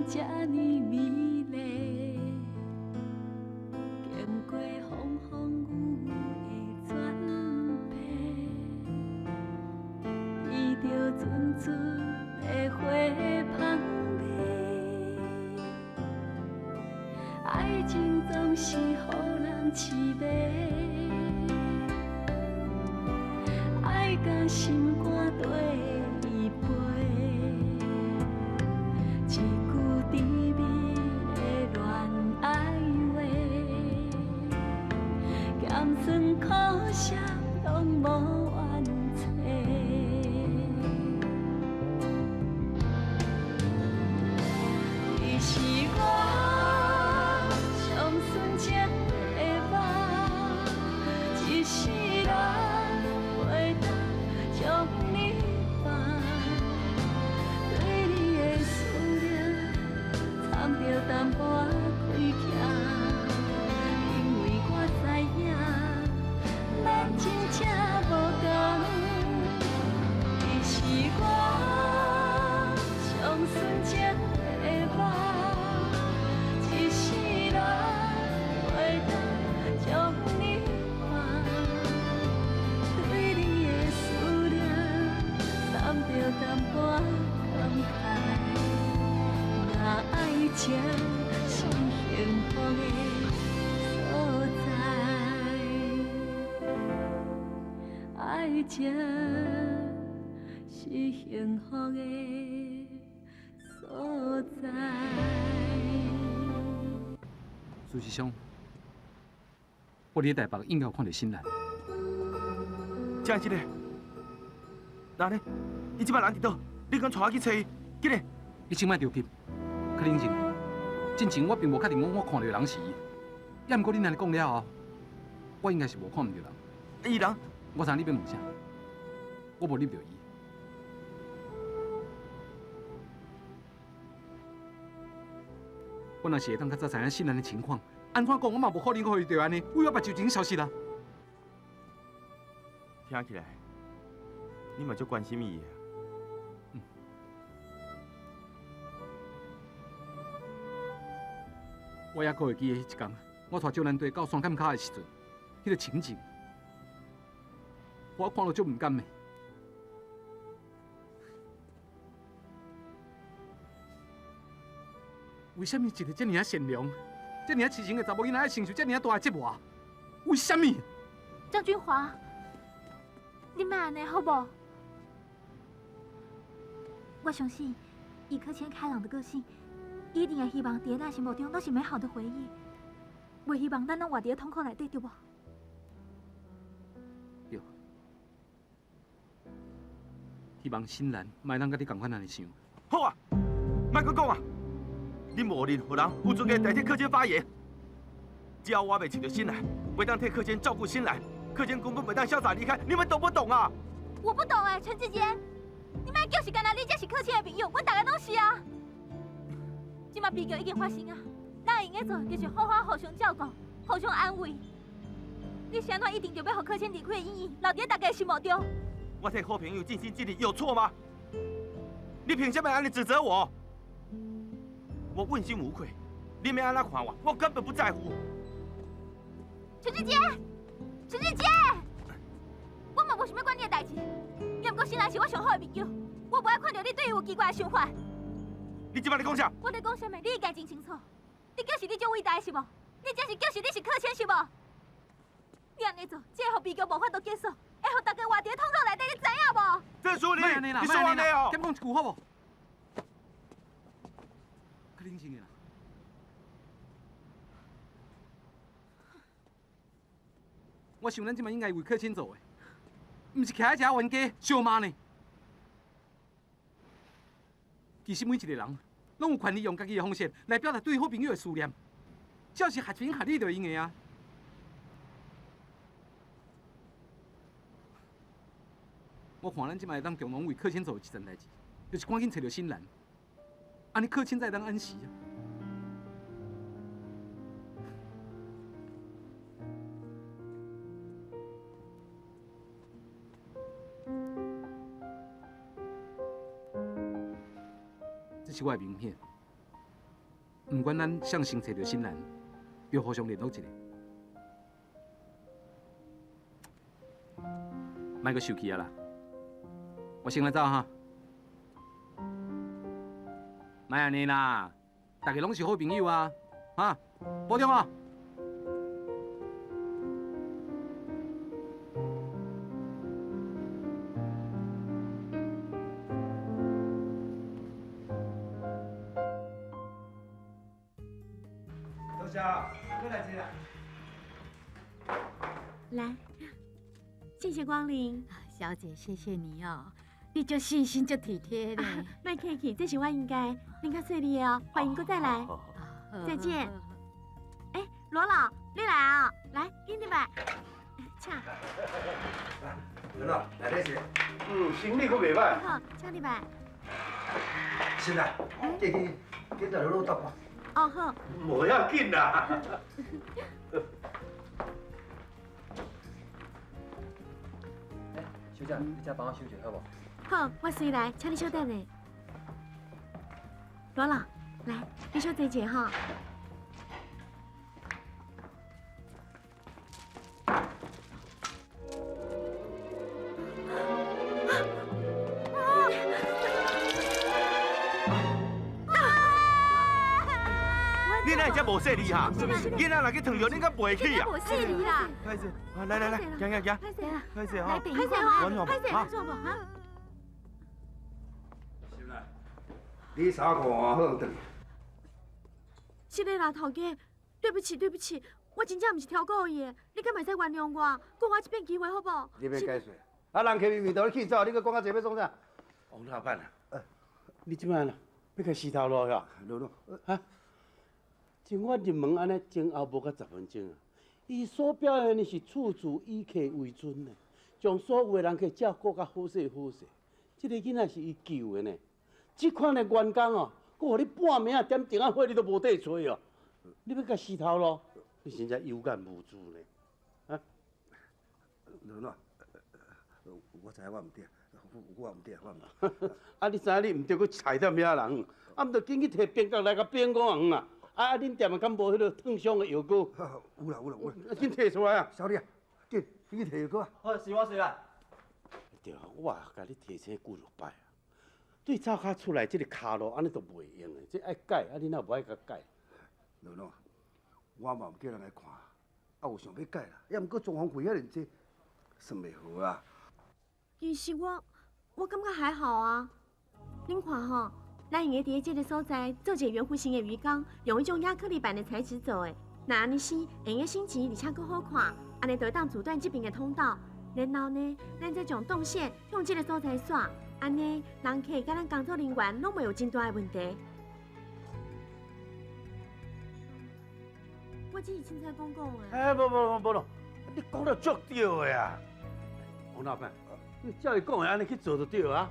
這呢美麗，經過風風雨雨的轉變，聞著陣陣的花香味，愛情總是予人癡迷，愛甲心肝綴伊飛。一句甜蜜的戀愛話，鹹酸苦澀攏無怨嗟。你是我上純情的夢，一世人袂當將你放。對你的思念，摻著淡薄仔虧欠，因為我知影，咱真正無仝。你是我上純情的夢，一世人袂當將你放。對你的思念，摻著淡薄仔感慨。若愛情是幸福的所在，愛情是幸福的所在。事實上，我佇台北應該有看著新蘭。真是的，哪呢？伊這擺人佇佗？你敢帶我去揣伊？緊嘞！你先莫著急，較冷靜。進前我並無確定講我看著的人是伊，猶毋過你按呢講了後，我應該是無看毋著人。伊人？我知你欲問啥，我無睥著伊。我若是會當較早知影新蘭的情況，按怎講我嘛無可能予伊著按呢，為我目睭已經消失啦。聽起來，你嘛足關心伊的。嗯。我猶閣會記得彼一工，我帶少年隊到山坎跤的時陣，彼個情景，我看了足毋甘的。為啥物一個這爾仔善良、這爾仔癡情的查某囡仔，愛承受這爾仔大的折磨？為啥物？張君華，你莫按呢好無？我相信，以柯謙開朗的個性，一定會希望佇咱心目中攏是美好的回憶。袂希望咱攏活佇痛苦內底，對無？對。希望新蘭莫通佮你仝款按呢想。好啊，莫閣講啊！你無任何人有資格代替柯謙發言。只要我袂飼著新蘭，袂當替柯謙照顧新蘭，柯謙根本袂當瀟灑離開。你們懂不懂啊？我不懂欸，陳志堅，你莫就是干焦你才是柯謙的朋友，阮大家攏是啊。這馬悲劇已經發生啊，咱會用得做就是好好互相照顧、互相安慰。你是按怎一定著欲予柯謙離開的陰影留佇大家的心目中？我替好朋友盡心盡力，有錯嗎？你憑啥物按呢指責我？我問心無愧，你欲按怎看我，我根本不在乎。陳志傑，陳志傑，我嘛無想欲管你的代誌，也毋過新蘭是我上好的朋友，我無愛看著你對伊有奇怪的想法。你這擺咧講啥？我咧講啥物，你應該真清楚。你就是你足偉大的是無？你這是就是你是柯謙是無？你按呢做，這會予悲劇無法度結束，會予大家活佇痛苦內底，你知影無？鄭淑玲，莫按呢啦，你說按呢哦。減講一句好無？較冷靜的啦。我想咱這擺應該為柯謙做的，毋是徛佇遮冤家相罵呢。其實每一個人攏有權利用家己的方式來表達對好朋友的思念，只要是合情合理就會用的啊。我看咱這擺會當共同為柯謙做一件代誌，就是趕緊揣著新蘭，按呢柯謙才會當安息啊。這是我的名片，毋管咱啥先揣著新兰，著互相联络一下。莫閣受氣啊啦！我先來走哈。莫按呢啦，大家攏是好朋友啊，哈，保重啊！多謝，過來坐啦。來，謝謝光臨。小姐，謝謝你哦，你足細心、足體貼的。莫客氣，這是我應該。恁較細膩哦，歡迎閣再來。再見。哎，羅老，你來啊！來，緊入來，請。羅老，來這是。嗯，生意閣袂歹。好，請入來。是啦，這去緊來老搭哦好。無要緊啦。小姐，你遮幫我收一下好無？好，我隨來，請你稍等下。羅老，來，你小坐一下哈。你哪會遮無細膩哈？囡仔若去燙著，你敢袂起啊？無細膩啦！歹勢，來來來，行行行，歹勢啦，歹勢吼，來，歹勢吼，歹勢，做無哈？新來，你衫褲換好轉去。是的啦，頭家，對不起對不起，我真正毋是超故意的，你敢袂使原諒我，閣我一遍機會好無？你欲解釋？啊，人客明明都咧氣走，你閣講遮濟欲創啥？王老闆啊，你這擺啦，欲共死頭路呀？羅老，哈？像我入門按呢，前後無到10分鐘啊！伊所表現的是處處以客為尊呢，將所有的人客照顧甲好勢好勢。這個囡仔是伊救的呢，這款的員工哦，閣予你半暝仔點燈仔火，你都無地揣哦！你欲共死頭路，你真正有眼無珠呢！啊？羅老，我知影我毋對，我毋對，我毋對。啊！你知影你毋對，閣踩踮遐人，啊，毋著緊去提冰角來共冰講啊遠啊！啊！恁店敢無彼个燙傷的藥膏？有啦有啦有啦！緊提出來啊！小李啊，緊緊去提藥膏啊！好，是我是啦。對啊，我也共你提醒幾落擺啊。對灶跤出來這个跤路，按呢都袂用的，這愛改，啊，你若無愛共改？羅老，我嘛毋叫人來看，啊有想欲改啦，也毋過裝潢費遐爾濟，算袂好啊。其實我感覺還好啊。恁看吼。咱用得佇這个所在做一個圓弧形的魚缸，用彼種亞克力板的材質做的，若按呢生，會用得省錢，而且閣好看。按呢就會當阻斷這邊的通道。然後呢，咱再將動線向這个所在煞，按呢人客佮咱工作人員攏袂有真大的問題。我只是凊彩講講的。哎，無無無無咯，你講得足對的啊！王老闆，你照伊講的按呢去做就對啊。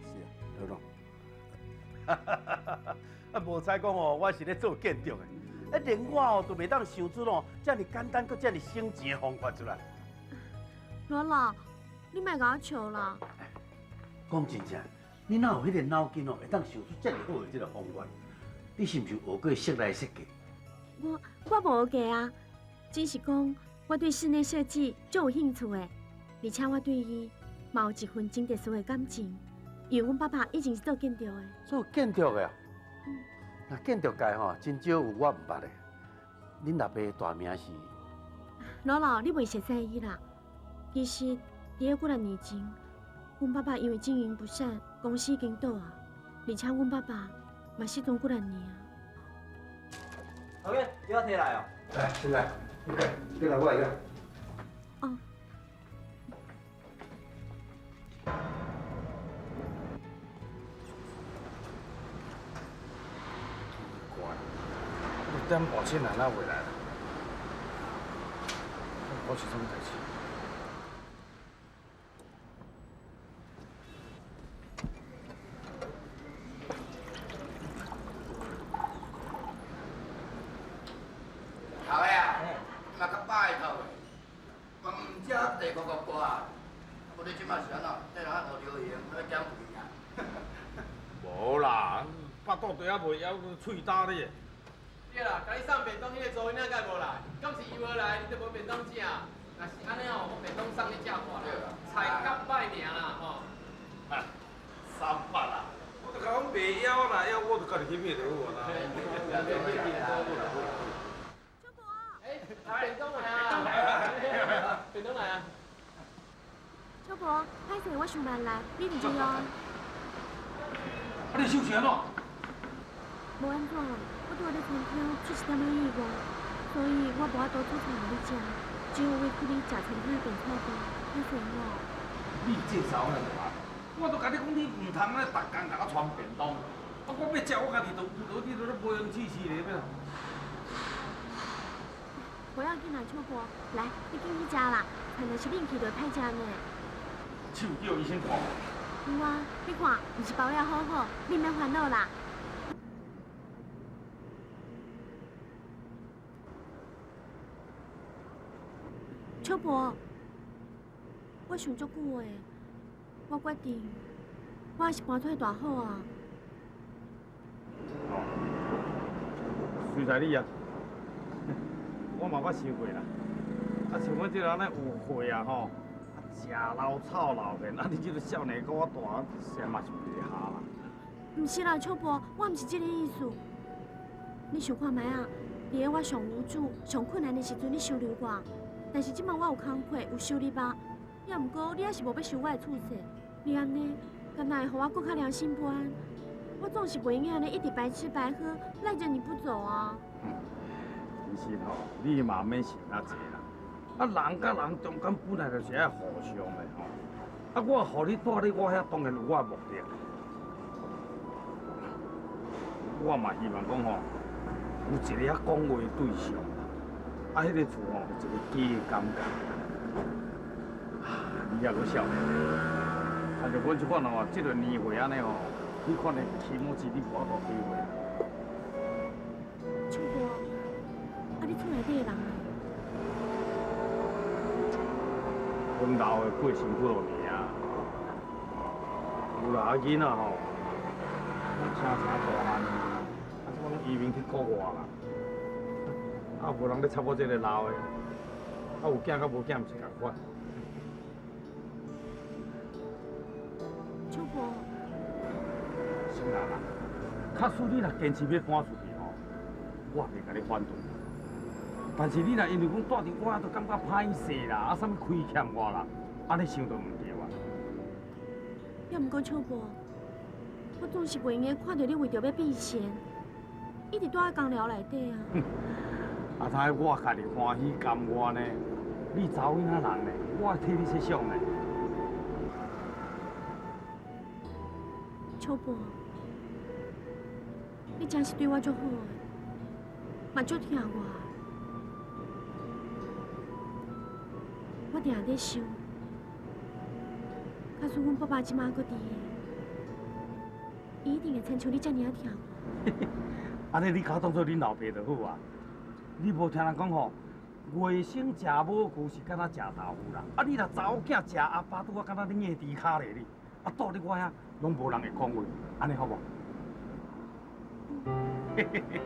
是啊，羅總。啊，無彩講哦，我是咧做建築的，啊，連我哦都袂當想出哦，遮爾簡單閣遮爾省錢的方法出來。羅老，你莫共我笑啦。講真正，你哪有彼個腦筋哦，會當想出遮爾好的這个方法？你是毋是學過室內設計？我無學過啊，只是講我對室內設計足有興趣的，而且我對伊嘛有一份真特殊的感情。因為阮爸爸以前是做建築的。做建築的啊？那建築界吼，真少有我毋捌的。恁老爸大名是？羅老，你袂熟似伊啦。其實，佇咧幾若年前，阮爸爸因為經營不善，公司已經倒啊。而且阮爸爸嘛失蹤幾若年啊。老哥，你要提來哦。來，進來，你來我來。哦。6點半醒來，哪回來？我是啥物代誌？頭家啊，嘛較拜託的，我毋食地瓜瓜瓜，無你這馬是按怎？這人學流行，欲減肥啊？無啦，腹肚地仔袂枵，喙焦咧。對啦，共你送便當彼個查某囡仔敢無來？敢是伊無來，你就無便當食？若是按呢吼，我便當送你食看啦，菜甲歹爾啦吼。300啦，我就共講袂枵啦，枵我就家己去買就好啊啦。欸，便當來啊！便當來啊！秋伯，歹勢，我上班來，你毋知哦。啊，你手是按怎？無按怎，我拄仔咧餐廳出一點仔意外，所以我無法度煮菜予你食，只好委屈你食餐廳的便菜饭，歹勢哦。你這查某囝大，我都共你講，你毋通咧，逐工共我傳便當。啊，我欲食，我家己就有，你都咧無閒試試咧，欲。無要緊啦，秋伯，來，你緊去食啦，菜若是冷去就會歹食呢。手叫醫生看。有啊，你看，毋是包了好好，你免煩惱啦。秋伯，我想足久的，我決定，我還是搬出去蹛好啊。哦，隨在你啊，我嘛捌想過啦。啊，像阮這个按呢有歲啊吼，啊，食老臭老面，啊，你這个少年佮我大，實嘛是袂合啦。毋是啦，秋伯，我毋是這个意思。你想看覓啊？佇咧我上無助、上困難的時陣，你收留我。但是這擺我有工課，有收入啊，也毋過你還是無欲收我的厝稅，你按呢，敢若會予我閣較良心不安？我總是袂用按呢一直白吃白喝，賴著你不走啊。其實吼，你嘛免想遐濟啦。啊，人佮人中間本來就是愛互相的吼。啊，我予你蹛咧我遐，當然有我的目的。我嘛希望講吼，有一个曉講話的對象。啊，彼个厝吼，有一个家的感覺。啊，你猶閣少年，親像阮這款哦，這个年歲按呢吼，彼款的起码子你無法度體會。秋伯，啊，你厝內底的人呢？阮老的過身軀落爾。有啦，啊囡仔吼，誠誠大漢，啊，這擺攏移民去國外啦。啊，無人咧插我這个老的，啊，有囝佮無囝毋是仝款。秋伯，新蘭啊，假使你若堅持欲搬出去吼，我袂共你反對。但是你若因為講蹛佇我遐，就感覺歹勢啦，啊，啥物虧欠我啦，按呢想就毋對啊。也毋過秋伯，我總是袂用得看著你為著欲避嫌，一直蹛佇工寮內底啊。啊，他我家己歡喜甘願呢，你查某囡仔人呢，我替你設想呢。秋伯，你真是對我足好的，嘛足疼我。我定定咧想，假使阮爸爸這馬閣佇的，伊一定會親像你遮爾仔疼我。按呢你共我當做恁老爸就好啊。你無聽人講吼，外甥食母牛是敢若食豆腐啦。啊，你若查某囝食阿爸，拄仔敢若咧硬豬跤咧你。啊，蹛佇我遐，攏無人會講話，按呢好無？嘿嘿嘿，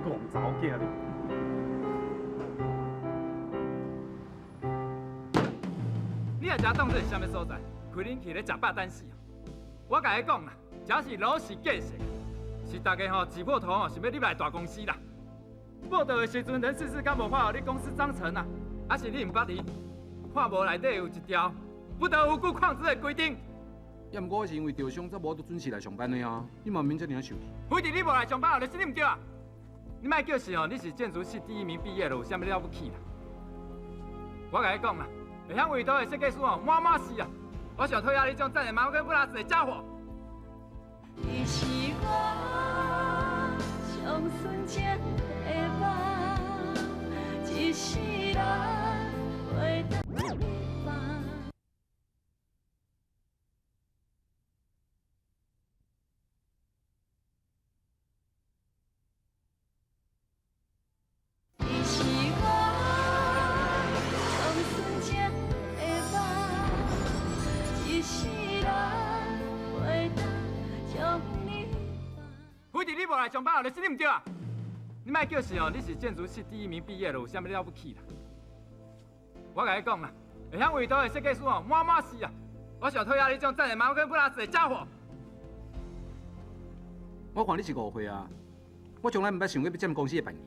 戇查某囝你。你也遮當做是啥物所在？開冷氣咧食飽等死。我共你講啦，這是老是假說，是大家吼擠破頭吼，想欲入來大公司啦。報到的時陣，人事室敢無發予你公司章程啊？還是你毋捌伊？看無內底有一條不得無故曠職的規定。也毋過我是因為受傷，才無法度準時來上班的啊！你嘛毋免遮爾仔受氣。非得你無來上班，就是你毋對啊！你莫叫是吼，你是建築系第一名畢業的，有啥物了不起啦？我共你講啦，會曉畫圖的設計師吼，滿滿是啊！我上討厭你這種站在馬跟布拉子的傢伙。你是我上純情的夢，一世人袂當放。你是我上純情的夢，一世人袂當將你放。非得你無來上班，就是你毋對啊！你你莫叫是哦，你是建筑系第一名毕业的，有啥物了不起啦？我共你讲啦，会晓画图的设计师哦，满满是啊。我上讨厌你这种站在茅坑不拉屎的家伙。我看你是误会啊！我从来毋捌想过欲占公司的便宜。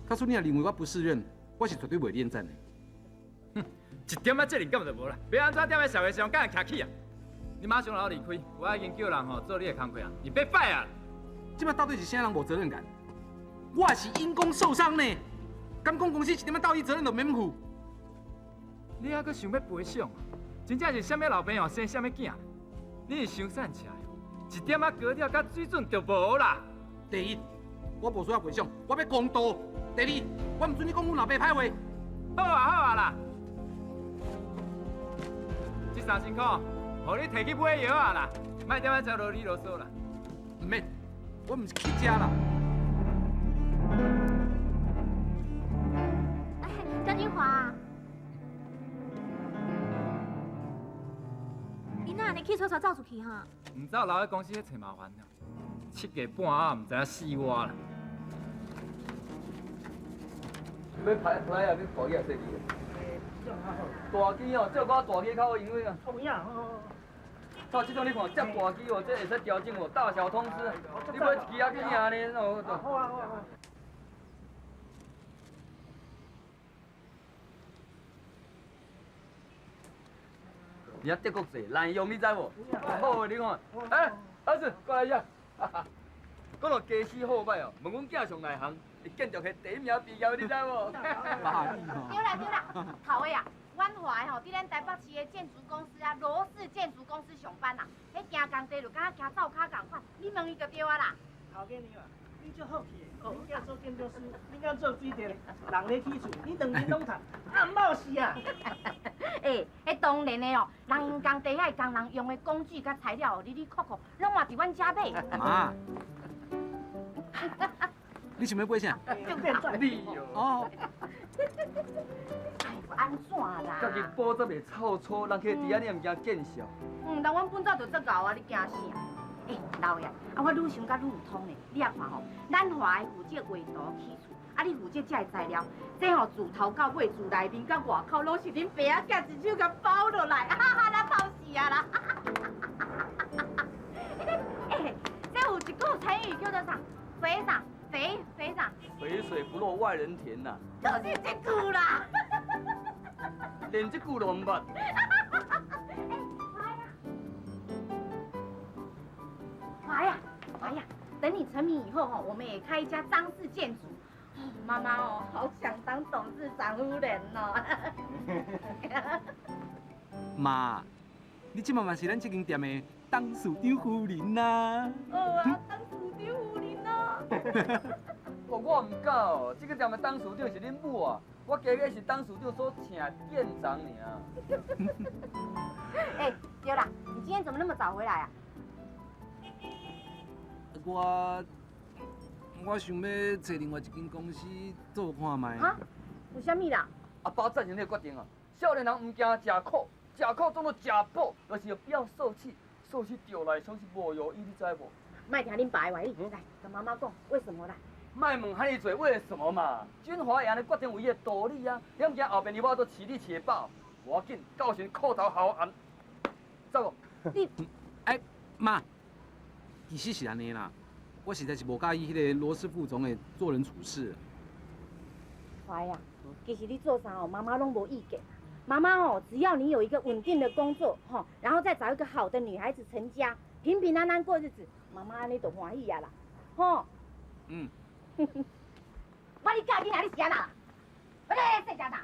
假使你若认为我不适任，我是绝对袂恋战的。哼，一点仔责任感都无啦，欲按怎踮咧社会上共人徛起啊？你马上就离开，我已经叫人吼做你的工课啊，你别摆啊！这摆到底是啥人无责任感？我是因公受伤呢，敢讲公司一点仔道义责任都免负？你犹阁想欲赔偿？真正是啥物老爸哦生啥物囝？你是伤散赤的，一点仔格调佮水准就无啦。第一，我无需要赔偿，我欲公道。第二，我毋准你讲阮老爸歹话。好啊好啊啦，这3000箍，予你提去买药啊啦，莫踮遐啰里啰嗦啦。毋免，我毋是乞食啦。张金华，你哪按呢气吵吵走出去哈？毋走留喺公司咧揣麻烦了，七月半仔毋知影死我啦。欲排排啊，欲大机啊，细机啊？大机哦，照我大机较有营养啊。有影哦。照这种你看，遮大机哦，这会使调整哦，大小通吃。你买一支啊，去尔呢？哦。好啊好啊。你遐德国济难用，你知无？好，你看，哎，儿子过来一下。讲到家私好歹哦，问阮囝上内行，是建筑系第一名毕业，你知无？对啦对啦，头家啊，阮华的吼，伫咱台北市的建筑公司啊，罗氏建筑公司上班啦。彼行工地就敢若行灶跤仝款，你问伊就对啊啦。头家娘啊，你足好气的，恁囝做建筑师，恁囝做水电，人咧起厝，你两边拢趁，啊毋捌是啊？欸，彼当然的哦，人因工地遐工人用的工具佮材料哦，哩哩扣扣，拢嘛伫阮遮买。妈，你想欲买啥？你哦。哎，按怎啦？家己补则袂臭粗，人客伫遐你也毋惊见笑。嗯，人阮本早就足𠢕啊，你惊啥？欸，老爷，啊，我愈想甲愈有通呢。你也看吼，咱华的负责画图起厝，啊，你负责这个材料，这吼自头到尾，自内面到外口，拢是恁爸仔囝一手共包落来，哈哈，咱透死啊啦！欸，这有一句成语叫做啥？肥啥？肥肥啥？肥水不落外人田呐。就是这句啦。连这句都毋捌。哎呀，哎呀，等你成名以后吼，我们也开一家张氏建筑。哦，妈妈哦，好想当董事长夫人哦。妈，你这嘛嘛是咱这间店的董事长夫人呐。哦啊，董事长夫人哦。哦，我唔敢哦，这个店的董事长是恁母啊，我加减是董事长所请的店长尔。哎，对啦，你今天怎么那么早回来啊？我想欲找另外一间公司做看觅。哈？有啥物啦？阿爸赞成你的决定啊！少年人毋惊食苦，食苦当做食补，就是不要受气，受气著来总是无药医，你知无？莫听恁爸的话，你来共妈妈讲，为什么啦？莫问遐尔济为什么嘛？军华会按呢决定有伊的道理啊！你毋惊后边你我都饲你饲会饱，无要紧，到时裤头好按，走无？你，哎，妈，其实是按呢啦。我实在是无佮意彼个罗氏副总的做人处事。怀啊，其实你做啥哦，妈妈拢无意见。妈妈哦，只要你有一个稳定的工作，吼，然后再找一个好的女孩子成家，平平安安过日子，妈妈按呢就欢喜啊啦，吼。嗯。我你教囡仔，你是按怎啦？我咧细只大。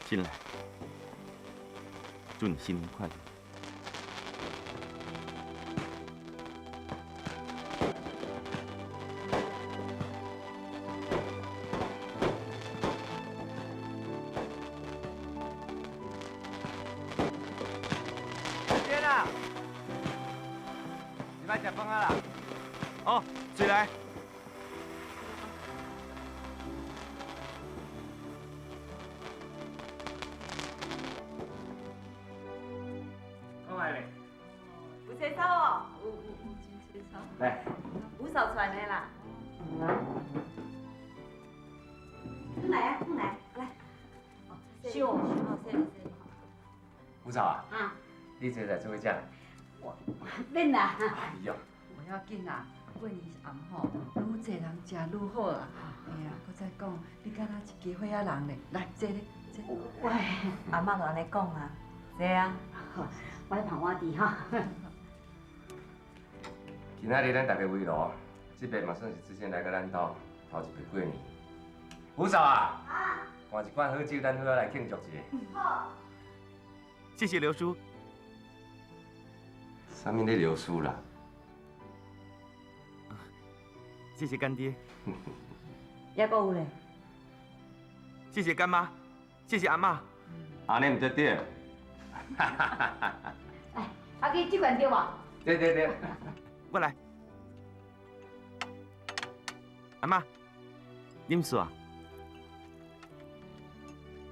进来，祝你新年快乐。时间啊，啦。哦，水來。講來咧。有洗手哦？有有有，真洗手。來。五嫂傳的啦。你來啊，你來，來。燒哦，洗洗。五嫂啊，啊，你這來做啥？我免啦。哎呦，無要緊啦，過年暗吼，愈濟人食愈好啊。哎呀，閣再講，你敢若一家伙仔人咧，來坐咧，坐。喂，阿嬤就按呢講啊，坐啊。好，我來捧碗甜哈。今仔日咱大家圍爐，這擺嘛算是之前來佮咱兜頭一擺過年。五嫂啊，灌一罐好酒，咱好好來慶祝一下。好。謝謝劉叔。啥物咧劉叔啦？謝謝乾爹。猶閣有咧。謝謝乾媽，謝謝阿嬤。按呢毋對對。哎，阿基這罐對無？對對對。我來。阿嬤，啉水。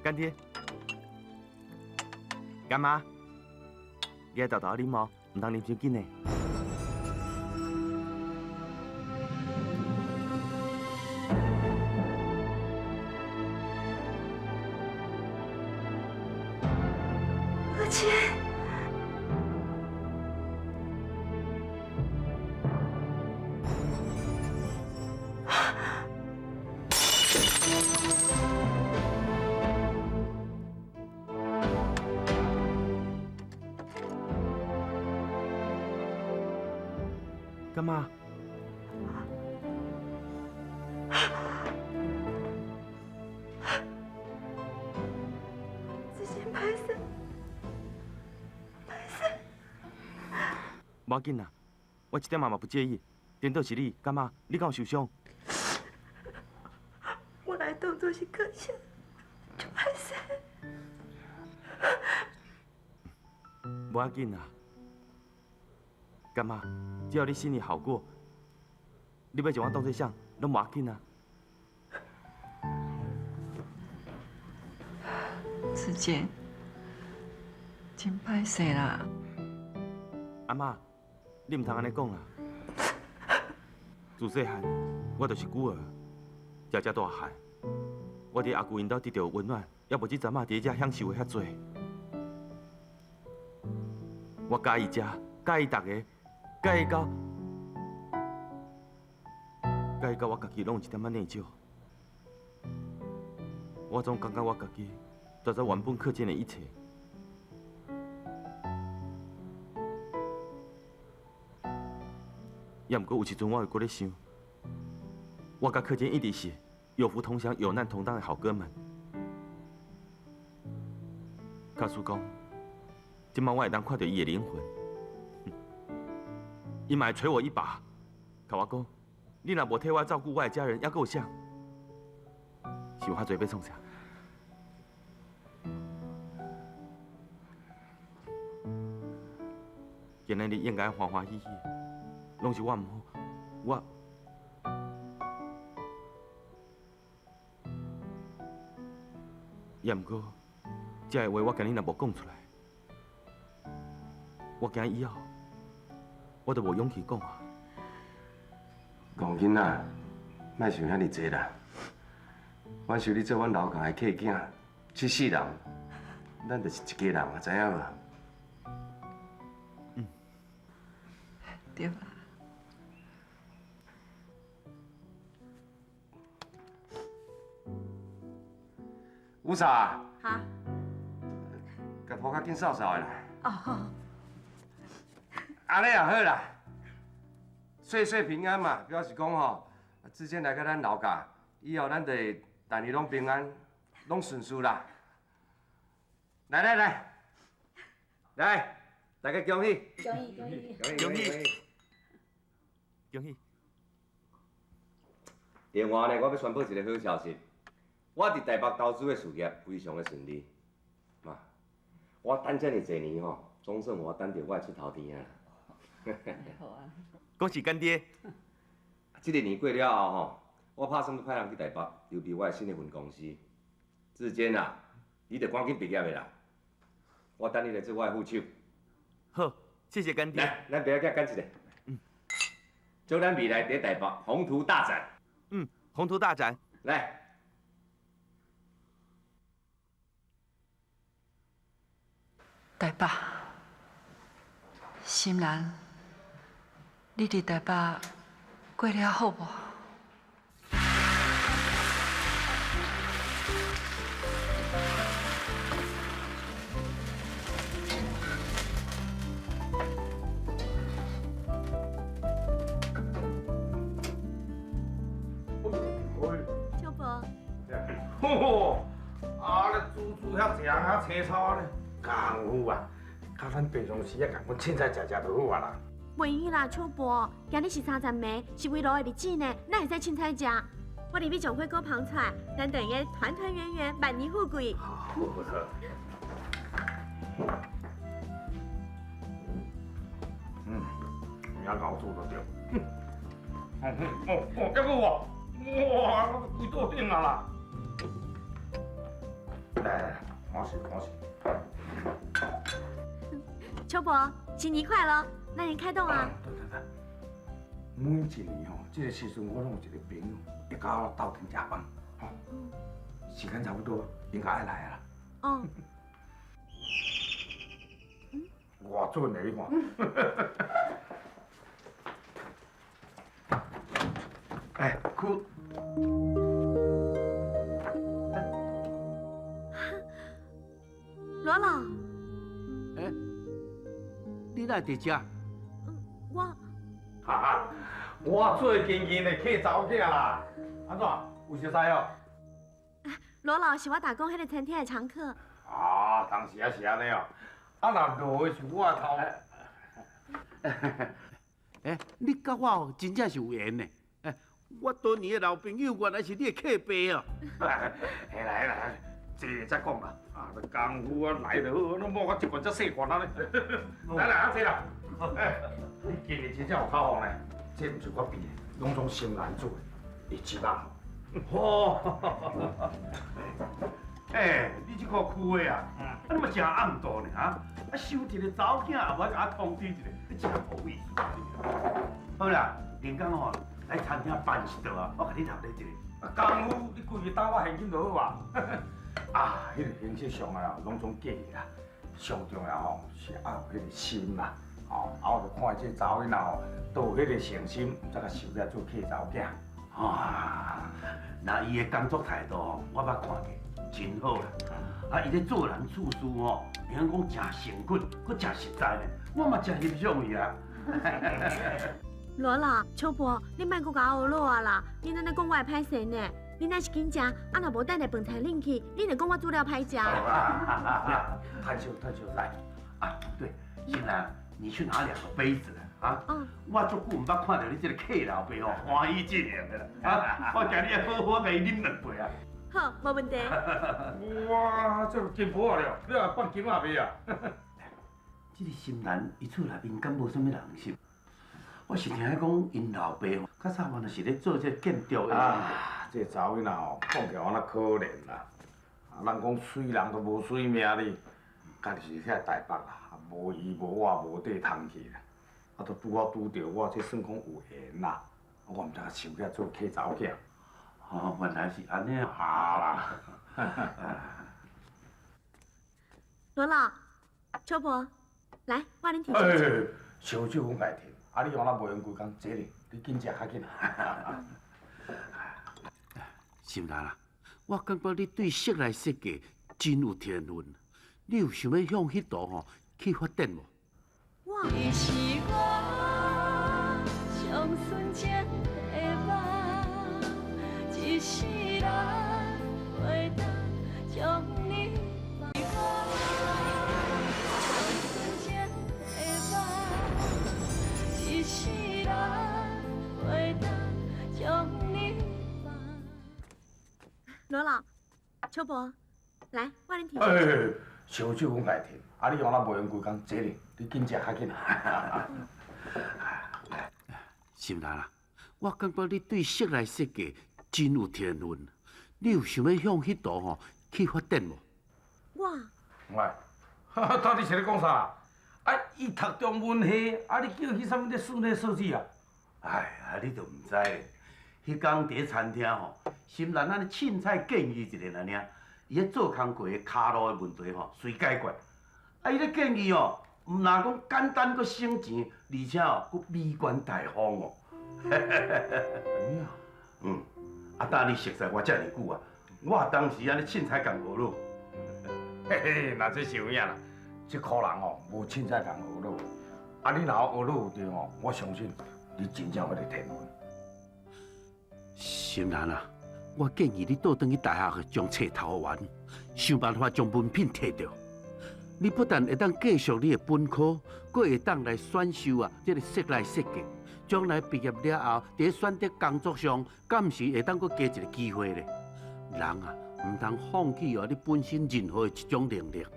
乾爹，乾媽，你愛沓沓啉哦，毋通啉傷緊的。阿姐。乾媽，這是歹勢，歹勢。無要緊啦，我一點仔嘛不介意。顛倒是你，乾媽，你敢有受傷？我來當作是可惜，就歹勢。無要緊啦，乾媽。只要你心裡好過，你欲將我當做啥，攏無要緊啊。志堅，真歹勢啦。阿嬤，你毋通按呢講啦。自細漢，我就是孤兒，食遮大漢，我佇阿舅𪜶兜得著溫暖，也無這陣仔佇遮享受的遐濟。我佮意遮，佮意逐个。佮意到，佮意到我家己攏有一點仔內疚。我總感覺我家己在做原本課程的一切。也毋過有時陣我會閣咧想，我佮課間一直是有福同享、有難同當的好哥們。假使講，這擺我會當看著伊的靈魂。伊嘛會捶我一把，共我講：你若無替我照顧我的家人，猶閣有啥？想遐濟欲創啥？今日你應該歡歡喜喜，攏是我毋好，我。也毋過，這个話我今日若無講出來，我驚以後。我都無勇氣講啊！戇囡仔，莫想遐爾濟啦。阮收你做阮老家的契囝，這世人，咱就是一家人啊，知影無？嗯。對啦。五嫂啊。哈。共鋪較緊掃掃的啦。哦好。按呢也好啦，歲歲平安嘛，表示講吼，志堅來佮咱老家，以後咱就會逐年攏平安，攏順遂啦。來來來，來，大家恭喜！恭喜恭喜！恭喜！恭喜！另外呢，我欲宣布一个好消息，我佇台北投資的事業非常的順利。媽，我等遮爾濟年吼，總算予我等著我的出頭天啊！好啊。恭喜干爹。这个年过了后吼，我拍算欲派人去台北筹备我的新的分公司。志坚啊，你著赶紧毕业的啦，我等你来做我的副手。好，谢谢干爹。来，咱爸仔囝干一个。嗯。祝咱未来伫台北宏图大展。嗯，宏图大展。来。台北，心兰，你伫台北过了好无？秋伯。吼，啊，你煮煮遐济人遐青草呢？功夫啊，佮咱平常时啊，共款凊彩食食就好啊啦。袂用啦，秋伯，今日是30暝，是围炉的日子呢，哪会使凊彩食？我入去将火锅捧出来，咱就会团团圆圆，万年富贵。好，好。嗯，你也搞做得对。哦哦，这个有哇，规桌顶啊啦！来来来，看势看势。秋伯，新年快乐！那您开动啊！对对对，每一年吼，这个时阵我拢有一个朋友会佮我斗阵食饭，吼，时间差不多，应该爱来啊啦。哦。偌准的你看。哎，哭。罗老。哎，你哪伫遮？我。哈哈，我最近近的客查某囝啦，按怎？有熟似哦？罗老是我打工彼个餐厅的常客。啊，当时啊是按呢哦，啊若落的是我的头。哎，你佮我真正是有缘呢。哎，我多年的老朋友，原来是你的客爸哦。嘿啦嘿啦，坐再讲啦。啊，这功夫啊来就好，拢摸到这款遮细款啊咧。来来，阿坐啦。哎，你今日真正有口福呢，这毋是我变的，拢总心兰煮的，会一万。吼！哎，你这个区的啊，啊你嘛真暗度呢哈！啊收一个查某囝也无爱共我通知一下，你真无意思啊你！好啦，林工吼来餐厅办一桌啊，我共你留咧一个。啊，功夫你规日担我现金就好啊。啊，彼个形式上啊，拢总假的啦。上重要吼是爱有彼个心啦，吼啊，我就看这查某囡仔吼，都有彼个诚心，才共收起来做契查某囝。啊，那伊的工作态度吼，我捌看过，真好啦。啊，伊咧做人处事吼，会晓讲诚诚恳，阁诚实在呢，我嘛诚欣赏伊啊。罗老、秋伯，你莫阁共我学落啊啦！你按呢讲我会歹势呢？你若是紧食，啊若无等下饭菜冷去，你就讲我煮了歹食。太少太少来，啊对，新兰，你去拿两个杯子来啊。我足久毋捌看著你这个客老爸吼，欢喜这样的啦。啊，我今日好好共伊啉两杯啊。好，无问题。哇，这金箔了，你也放金仔未啊？这个心兰，伊厝内面敢无啥物人是？我是听讲，𪜶老爸吼，较早原来是咧做这建筑的。啊，这查某囡仔吼，讲起来敢若可怜啦。啊，人讲水人都无水命哩，家己是遐台北啦，无依无我，无地通去啦。啊，都拄好拄著我，这算讲有缘啦。我毋知影收起来做契查某囝。哦，原来是按呢啊啦。罗老、秋伯，来，我恁提烧酒。烧酒阮家提。啊！你看咱无闲规工坐咧，你紧食较紧。心兰啊，我感觉你对室内设计真有天分，你有想欲向彼途吼去发展无？我。你是我上纯情的梦，一世人袂当将你放。上纯情的梦，一世人袂当将你放。罗老、秋伯，来，我恁提烧哎酒。烧酒阮家提，啊！你看咱无闲规工坐咧，你紧食较紧。心蘭啊，我感覺你對室內設計真有天分，你有想欲向彼途吼去發展無？我。喂，到底是咧講啥？啊，伊讀中文系，啊，你叫伊去啥物咧室內設計啊？哎呀，你都毋知咧，彼工佇咧餐廳吼，心蘭按呢凊彩建議一下爾爾，伊咧做工課的跤路的問題吼，隨解決。啊，伊咧建議哦，毋但講簡單閣省錢，而且哦，閣美觀大方哦。有影？嗯，啊，當你熟似我遮爾久啊，我當時按呢凊彩共學咯。嘿嘿，若這是有影啦，這苦人哦，無凊彩共學落。啊，你若學落有對吼，我相信你真正有彼个天分。心蘭啊，我建議你倒轉去大學將冊讀完，想辦法將文憑提著。你不但會當繼續你的本科，閣會當來選修啊，這个室內設計。將來畢業了後，佇選擇工作上，敢是會當閣加一个機會咧？人啊，毋通放棄哦，你本身任何的一種能力，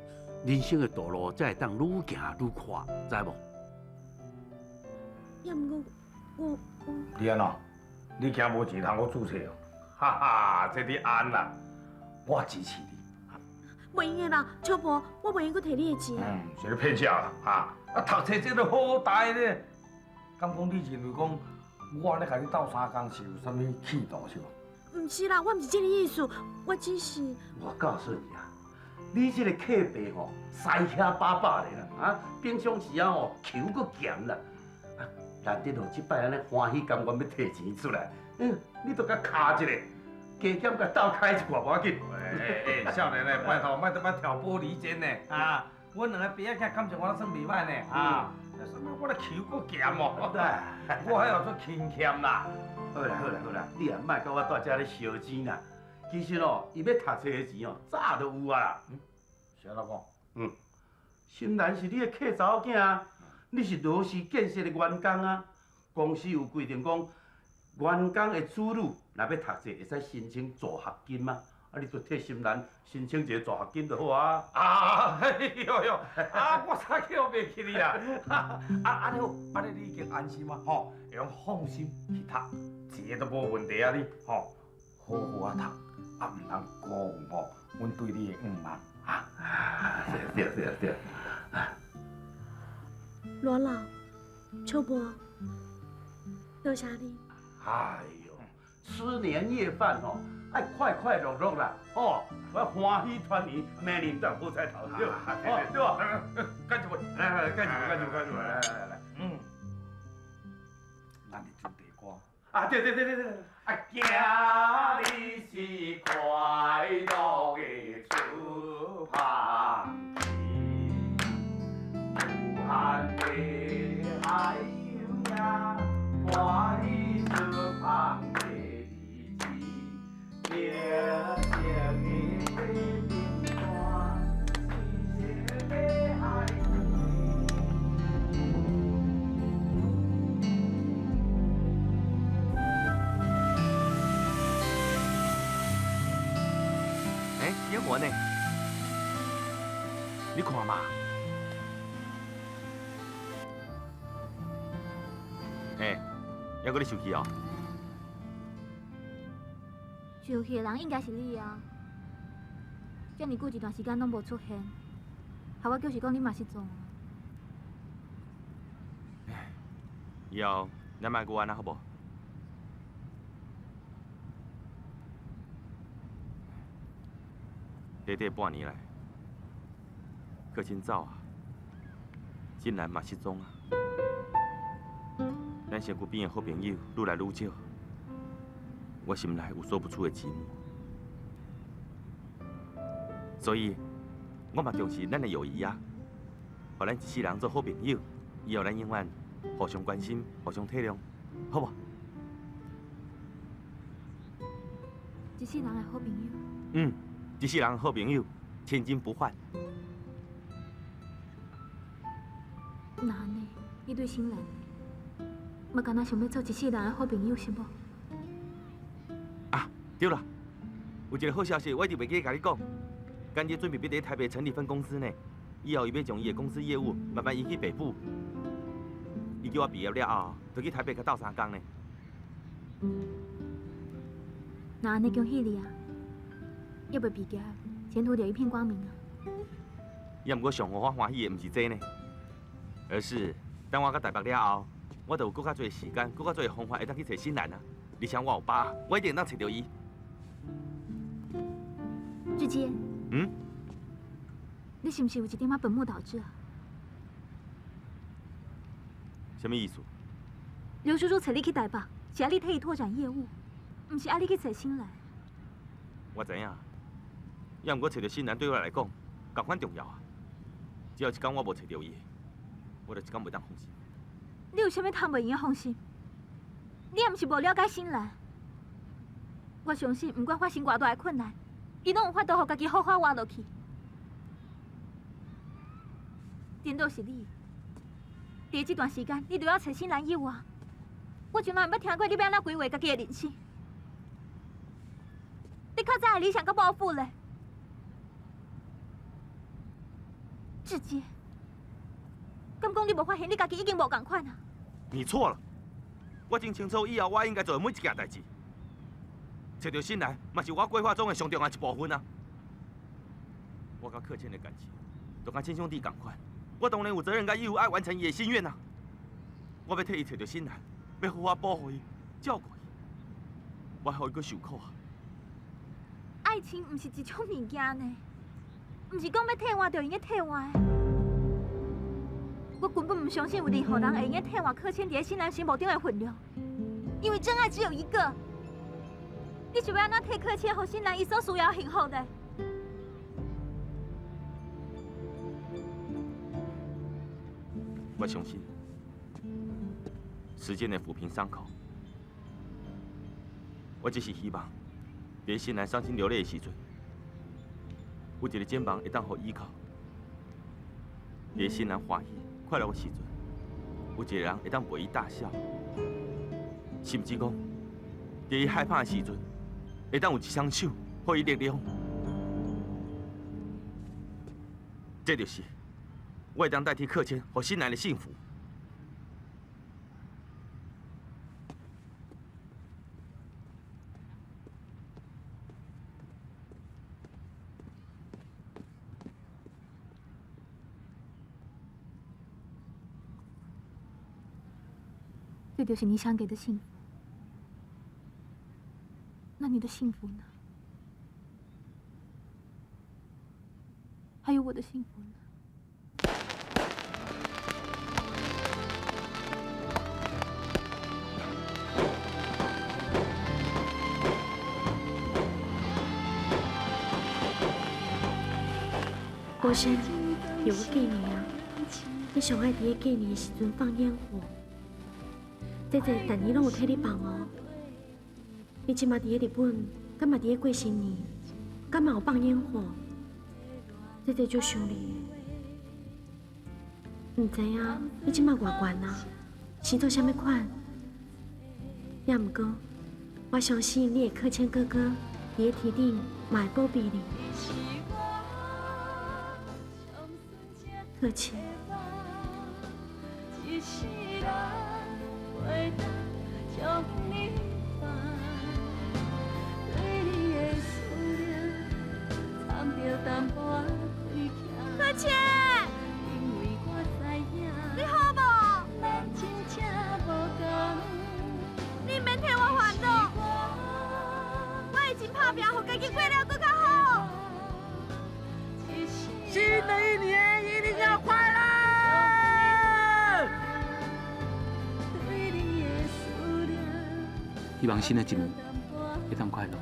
人生的道路才會當愈行愈闊，知無？也毋過我。你按怎？你驚無錢通閣註冊哦？哈哈，這你按啦，我支持你。袂用的啦，秋婆，我袂用閣提你的錢。嗯，是咧騙笑啦，哈！啊，讀冊這都好大咧。敢講你認為講我按呢共你鬥相共是有啥物企圖是無？毋是啦，我毋是這个意思，我只是……我告訴你啊，你這个客爸吼，師兄爸爸的啦，啊，平常時啊吼，口閣鹹啦，啊，難得哦，這擺按呢歡喜甘願欲提錢出來，嗯，你都共卡一下，加減共鬥開一寡無要緊。欸欸，少年的，拜託，莫閣挑撥離間呢，啊！阮兩個爸仔囝感情我攏算袂歹呢，啊！啥物我咧口閣鹹哦，我還有做親欠啦。好啦好啦好啦，你也莫佮我蹛遮咧燒錢啦。其實哦，伊欲讀冊的錢哦，早就有啊啦。是按怎講？嗯，心蘭是你的契查某囝啊，你是羅氏建設的員工啊。公司有規定講，員工的子女若欲讀冊，會使申請助學金啊。啊，你就替心蘭申請一个助學金就好啊！啊，哎呦呦，啊，我早叫袂記你啦！啊，按呢好，按呢你已經安心啊，吼，會用放心去讀，一个都無問題啊！你吼，好好啊讀，啊，毋通辜負吼阮對你的向望啊！對對對。羅老，秋伯，多謝你。哎呦，吃年夜飯吼。愛快快樂樂啦，吼！我歡喜團圓，明年才有好彩頭，對對吧？乾一杯，來來，乾一杯，乾一杯，乾一杯，來來來，嗯，咱的主題歌啊，對對對對對，啊，今日是快樂的出發日，無限的愛有影，歡喜出發的日子。寧靜的平淡，深深的愛。欸，演员呢？你看嘛。欸，猶閣咧生氣哦？生氣的人應該是你啊！遮爾久一段時間攏無出現，予我就是講你嘛失蹤。以後咱莫閣按呢好無？短短半年來，閣真走啊，竟然嘛失蹤啊！咱身軀邊的好朋友愈來愈少。我心內有說不出的寂寞，所以我嘛重視咱的友誼啊，予咱一世人做好朋友，以後咱永遠互相關心、互相體諒，好無？一世人的好朋友。嗯，一世人的好朋友，千金不換。那按呢，你對心蘭嘛敢若想欲做一世人的好朋友是無？對啦，有一个好消息，我一直袂記得共你講。乾爹準備欲佇台北成立分公司呢，以後伊欲將伊的公司業務慢慢移去北部。伊叫我毕业了后，就去台北佮斗相共呢。那按呢恭喜你啊！犹未毕业，前途就一片光明啊！也毋过上予我欢喜的，毋是这呢，而是等我到台北了后，我就有阁较济时间，阁较济方法会当去揣新兰啊。而且我有把握，我一定会当揣著伊。志坚，嗯，你是毋是有一点仔本末倒置啊？啥物意思？刘叔叔揣你去台北，是爱你替伊拓展业务，毋是爱你去揣新兰。我知影，也毋过揣著新兰对我来讲，仝款重要啊。只要一工我无揣著伊，我就一工袂当放心。你有啥物通袂用得放心？你也毋是无了解新兰。我相信，毋管发生偌大的困难，伊拢有法度予家己好好活落去。颠倒是你，伫这段时间，你除了揣新兰以外，我从来毋捌听过你欲按怎规划家己的人生。你较早的理想佮抱负咧，志杰，敢讲你无发现你家己已经无仝款啊？你错了，我真清楚以后我应该做的每一件代志。揣著新兰嘛是我规划中的上重要一部分啊。我佮克谦的感情，就佮亲兄弟仝款，我当然有责任佮义务爱完成伊的心愿啊。我欲替伊揣著新兰，欲好好保护伊、照顾伊，我予伊阁受苦啊。爱情毋是一种物件呢，毋是讲欲替换就用得替换的。我根本毋相信有任何人会用得替换柯谦伫咧新兰心目中的分量，因为真爱只有一个。你是欲按怎替柯谦予新兰伊所需要的幸福呢？我相信时间会抚平伤口。我只是希望，伫新兰伤心流泪的时阵，有一个肩膀会当予依靠；伫新兰欢喜快乐的时阵，有一个人会当陪伊大笑；甚至讲，伫伊害怕的时阵，会当有一双手予伊力量。这就是我会当代替克谦予新兰的幸福。这就是你想给的幸福。那你的幸福呢？还有我的幸福呢？郭生，有个过年啊，你上爱伫咧过年的时阵放烟火。姐姐，逐年拢有替你放哦。你这马伫咧日本，敢嘛伫咧过新年，敢嘛有放烟火？姐姐足想你的，毋知影你这马偌悬啊，生做啥物款？也毋过，我相信你的克谦哥哥伫咧天顶嘛会保庇你。克谦。克谦，你好无？你毋免替我烦恼，我会真拍拼，予家己过了阁较好。新的一年一定要快乐！希望新的一年会当快乐。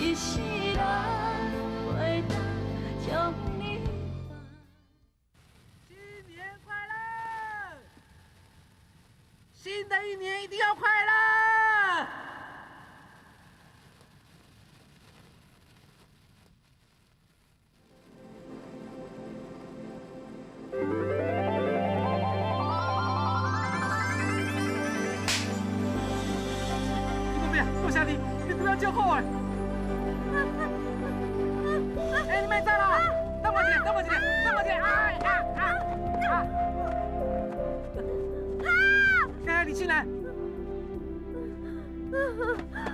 一世人袂当将。快樂！你讲咩？多謝你，你對我足好的。哎，你莫走啦！等我一下，等我一下，等我一下！哎啊啊啊！哎，李新蘭。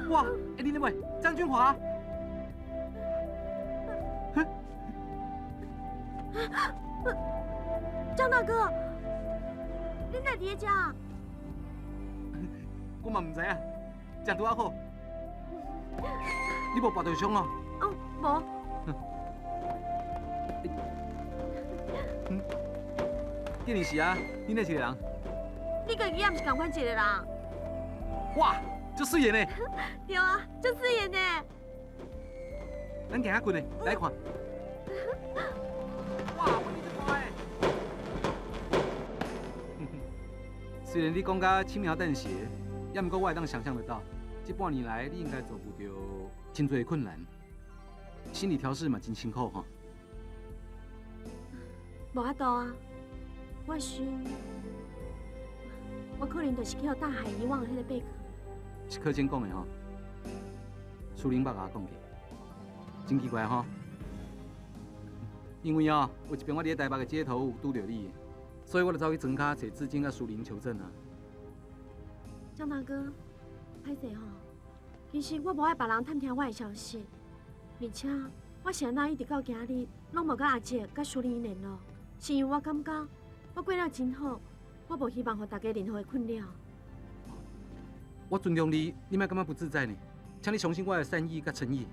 哇！哎，你那位張君華。張大哥，你哪佇遮？我嘛毋知影，食拄仔好。你無跋著傷哦？哦，無。見你是啊，你哪一個人？你家己也毋是仝款一個人。哇，足媠的呢！對啊，足媠的呢。咱行較近的，來看。哇，你這大的！雖然你講甲輕描淡寫，也毋過我會當想像得到，這半年來你應該遭遇著真濟困難，心理調適嘛真辛苦吼。無法度啊，我想，我可能就是去予大海遺忘的彼個貝殼。是柯堅講的吼，蘇玲捌共我講過，真奇怪吼。因為哦，有一遍我佇咧台北的街頭有拄著你，所以我就走去莊跤揣志堅佮蘇玲求證啊。張大哥，歹勢吼，其實我無愛別人探聽我的消息，而且我是按怎一直到今日攏無佮阿叔佮淑玲聯絡，是因為我感覺我過了真好，我無希望予大家任何的困擾。我尊重你，你莫感覺不自在呢？請你相信我的善意佮誠意，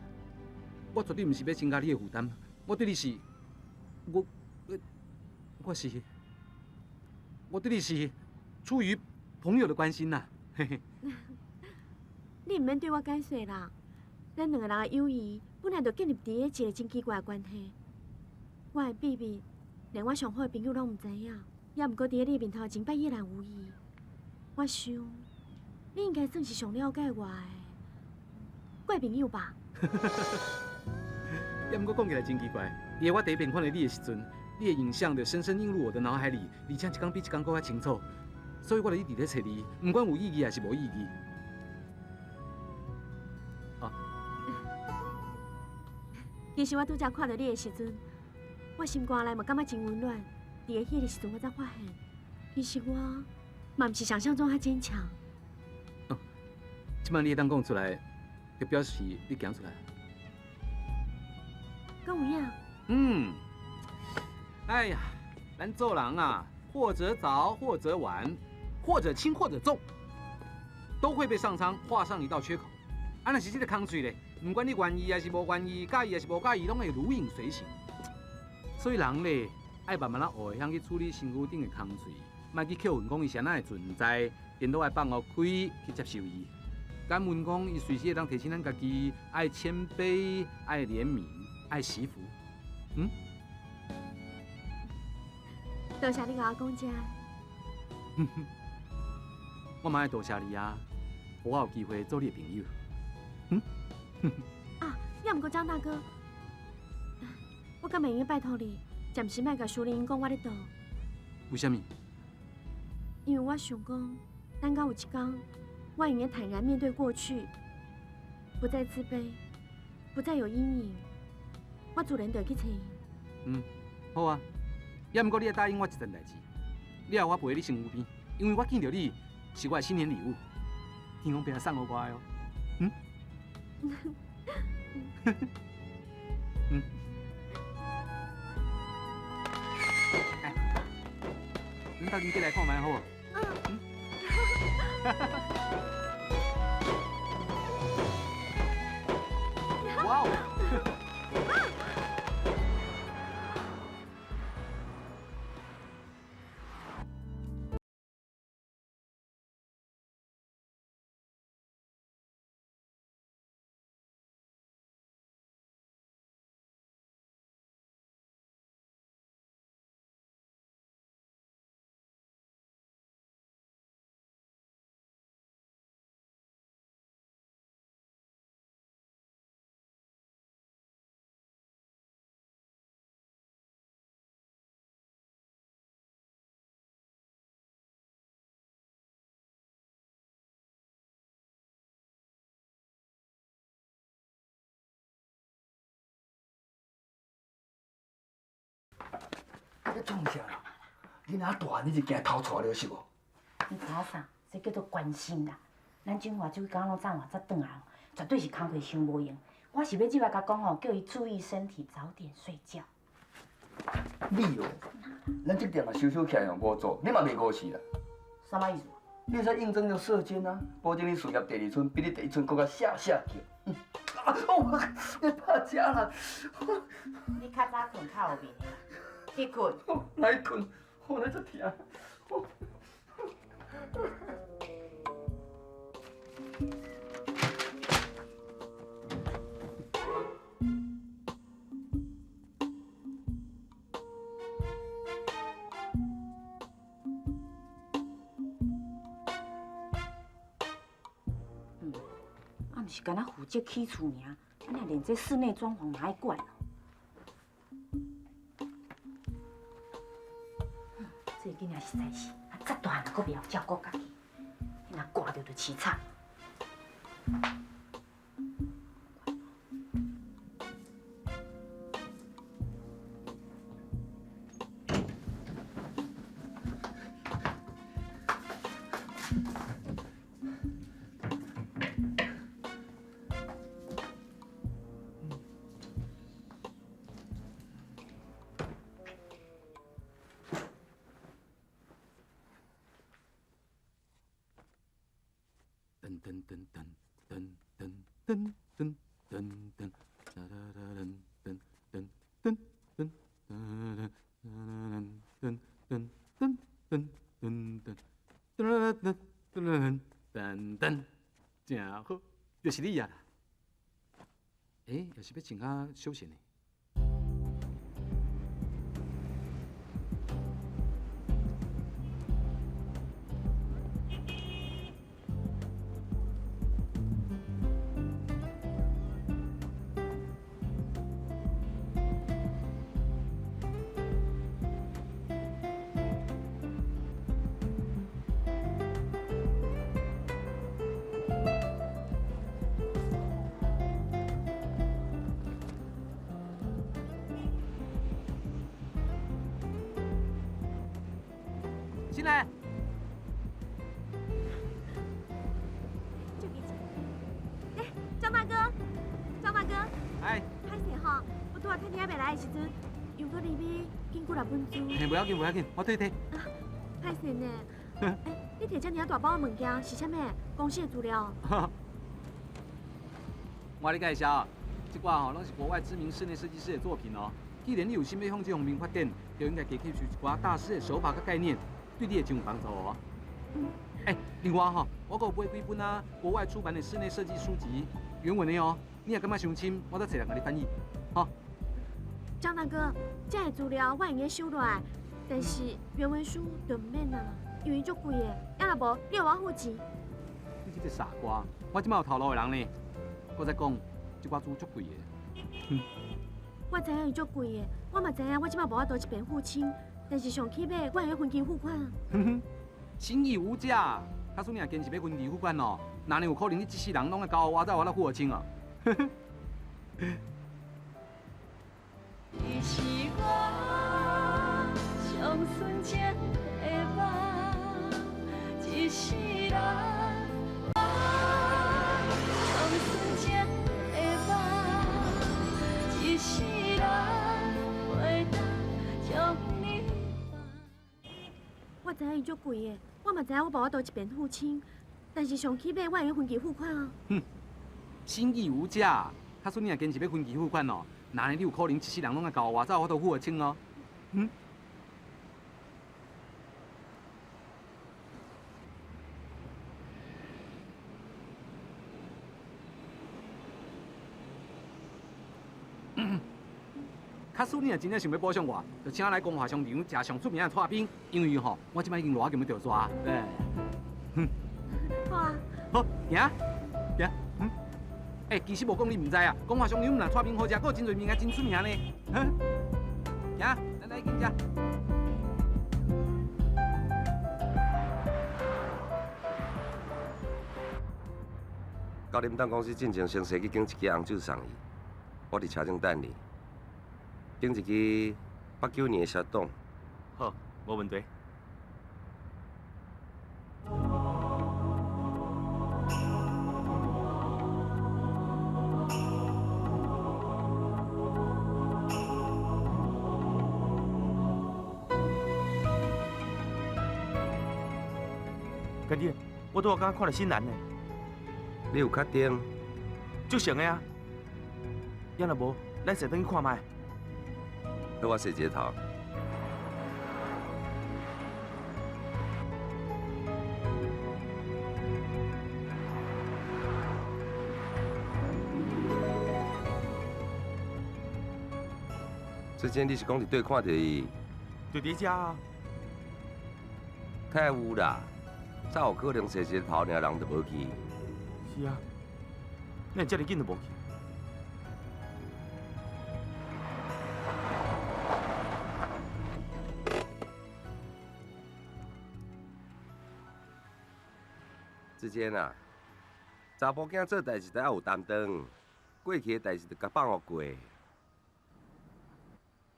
我絕對毋是欲增加你的負擔，我對你是，我，我是，我對你是出於朋友的關心呐。嘿嘿。你毋免對我解釋啦，咱兩個人的友誼本來就建立佇咧一個真奇怪的關係。我的秘密，連我上好的朋友攏毋知影，也毋過佇咧你的面頭前擺一覽無遺。我想，你應該算是上了解我的怪朋友吧？也毋過講起來真奇怪，佇我第一遍看到你的時陣，你的影像就深深映入我的腦海裡，而且一工比一工閣較清楚。所以我就一直咧揣你，毋管有意義還是無意義。啊！其實我拄才看到你的時陣，我心肝內嘛感覺真溫暖。佇咧彼个時陣，我才發現，其實我嘛毋是想象中遐堅強。哦，這擺你會當講出來，就表示你行出來。敢有影？嗯。哎呀，咱做人啊，或者早，或者晚。或者輕或者重，都會被上蒼畫上一道缺口。啊，若是這個空喙咧，毋管你願意還是無願意，佮意還是無佮意，攏會如影隨形。所以人咧，愛慢慢仔學會曉去處理身軀頂的空喙，莫去扣恨講伊是按怎的存在，顛倒愛放予開去接受伊。感恩講伊隨時會當提醒咱家己，愛謙卑，愛憐憫，愛惜福。嗯？多謝你共我講這。我嘛愛多謝你啊，予我有機會做你的朋友。嗯？啊，也毋過張大哥，我敢會用拜託你，暫時莫共淑玲講我咧倒。為啥物？因為我想講，等到有一天，我會用坦然面對過去，不再自卑，不再有陰影，我自然就會去揣伊。嗯，好啊。也毋過你愛答應我一件代誌，你予我陪佇你身軀邊，因為我見著你是我的新年禮物，天公伯送予我的哦。嗯。嗯。哎，咱鬥陣過來看覓好無？嗯。哇哦！咧创啥啦？囡仔大汉，你就惊偷带了是无？你知影啥？这叫做关心啦。咱振华这几工拢早晚才转来哦，绝对是工课伤无闲。我是欲入来共讲哦，叫伊注意身体，早点睡觉。你哦，咱这店若收收起来哦，无做，你嘛袂误事啦。啥物意思？你会使应征做舍监啊，保证你事业第二春比你第一春阁较下下叫。啊！哦，你拍食啦！你较早睏较有面的啦，去睏。来睏，我来足疼。啊，毋是干焦负责起厝尔，啊，若连这室内装潢嘛爱管哦。这个囡仔实在是，啊，遮大汉阁袂晓照顾家己，你若挂著就凄惨。噔噔噔噔噔噔噔噔噔噔，哒哒哒噔噔噔噔噔噔噔噔噔噔噔噔噔噔噔噔噔，真好，就是你啊！欸，也是欲穿较休闲的。进来。就给哎，张大哥，张大哥。哎。歹势吼，我拄仔趁你还袂来的时阵，又阁入去紧几若本书。嘿，无要紧，无要紧，我退退。啊，歹势呢。哎，你提遮尔大包的物件是啥物？公司的资料。我来你介绍，这寡吼拢是国外知名室内设计师的作品哦。既然你有心欲向这方面发展，就应该加吸收一寡大师的手法佮概念，对你会真有帮助哦。哎，另外吼，我阁有买几本啊，国外出版的室内设计书籍，原文的哦。你若感觉伤深，我再找人共你翻译，吼。张大哥，这个资料我会用得收落来，但是原文书就毋免啊，因为足贵的，啊若无你予我付钱。你这个傻瓜，我这马有头路的人呢。阁再讲，这寡书足贵的。我知影伊足贵的，我嘛知影我这马无法度一边付清，但是上起码我会用分期付款啊。哼哼，心意无价，假使你若坚持欲分期付款哦，哪里有可能你这世人拢爱交我，才有法度付得清啊？你是我上纯情的梦，一世人我上纯情的梦，一世人袂当将你放。我知影伊足贵的，我嘛知影我无法度一遍付清，但是上起码我会用分期付款啊。哼，心意无价，假使你若坚持欲分期付款哦，哪呢你有可能一世人拢爱交我，才有法度付得清哦。嗯。假使你若真正想欲补偿我，就请来光华商场食上出名的剉冰，因为吼，我这摆已经热到欲著蛇。哎，哼。好啊。好，行，行。嗯。欸，其实无讲你毋知啊，光华商场毋但剉冰好食，阁有真济物件真出名呢。行，咱来紧食。到林董公司进前，先踅去拣一支红酒送伊，我伫车顶等伊。顶一支八九年的车董，好，無問題。干爹，我拄仔敢看著新蘭呢。你有確定？足成的啊！抑若無，咱踅轉去看覓。好，我洗一下頭。志堅，你是講佇佗看著伊？就佇遮啊。太有啦，怎有可能洗一个頭，爾人就無去？是啊，哪會遮爾緊就無去？志堅啊，查埔囝做代誌，得愛有擔當，過去的代誌就共放予過。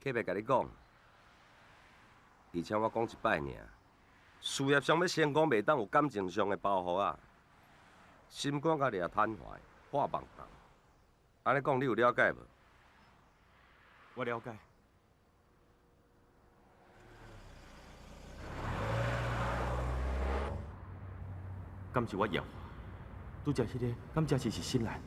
客袂共你講，而且我講一擺爾，事業上欲成功，袂當有感情上的包袱啊。心肝家己也坦懷，破放蕩。按呢講，你有了解無？我了解。敢是我搖？拄才彼個，敢真是是新蘭？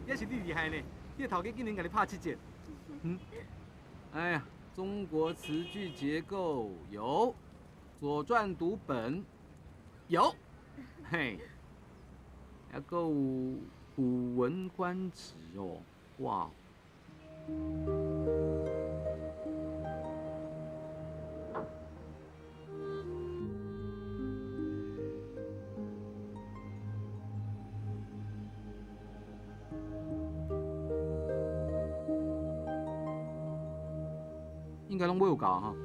也是你厲害呢，你的頭家竟然共你拍七折。嗯，哎呀，中國詞句結構有，《左傳》讀本有，嘿，還閣有《古文觀止》哦，哇！應該攏買有夠吼。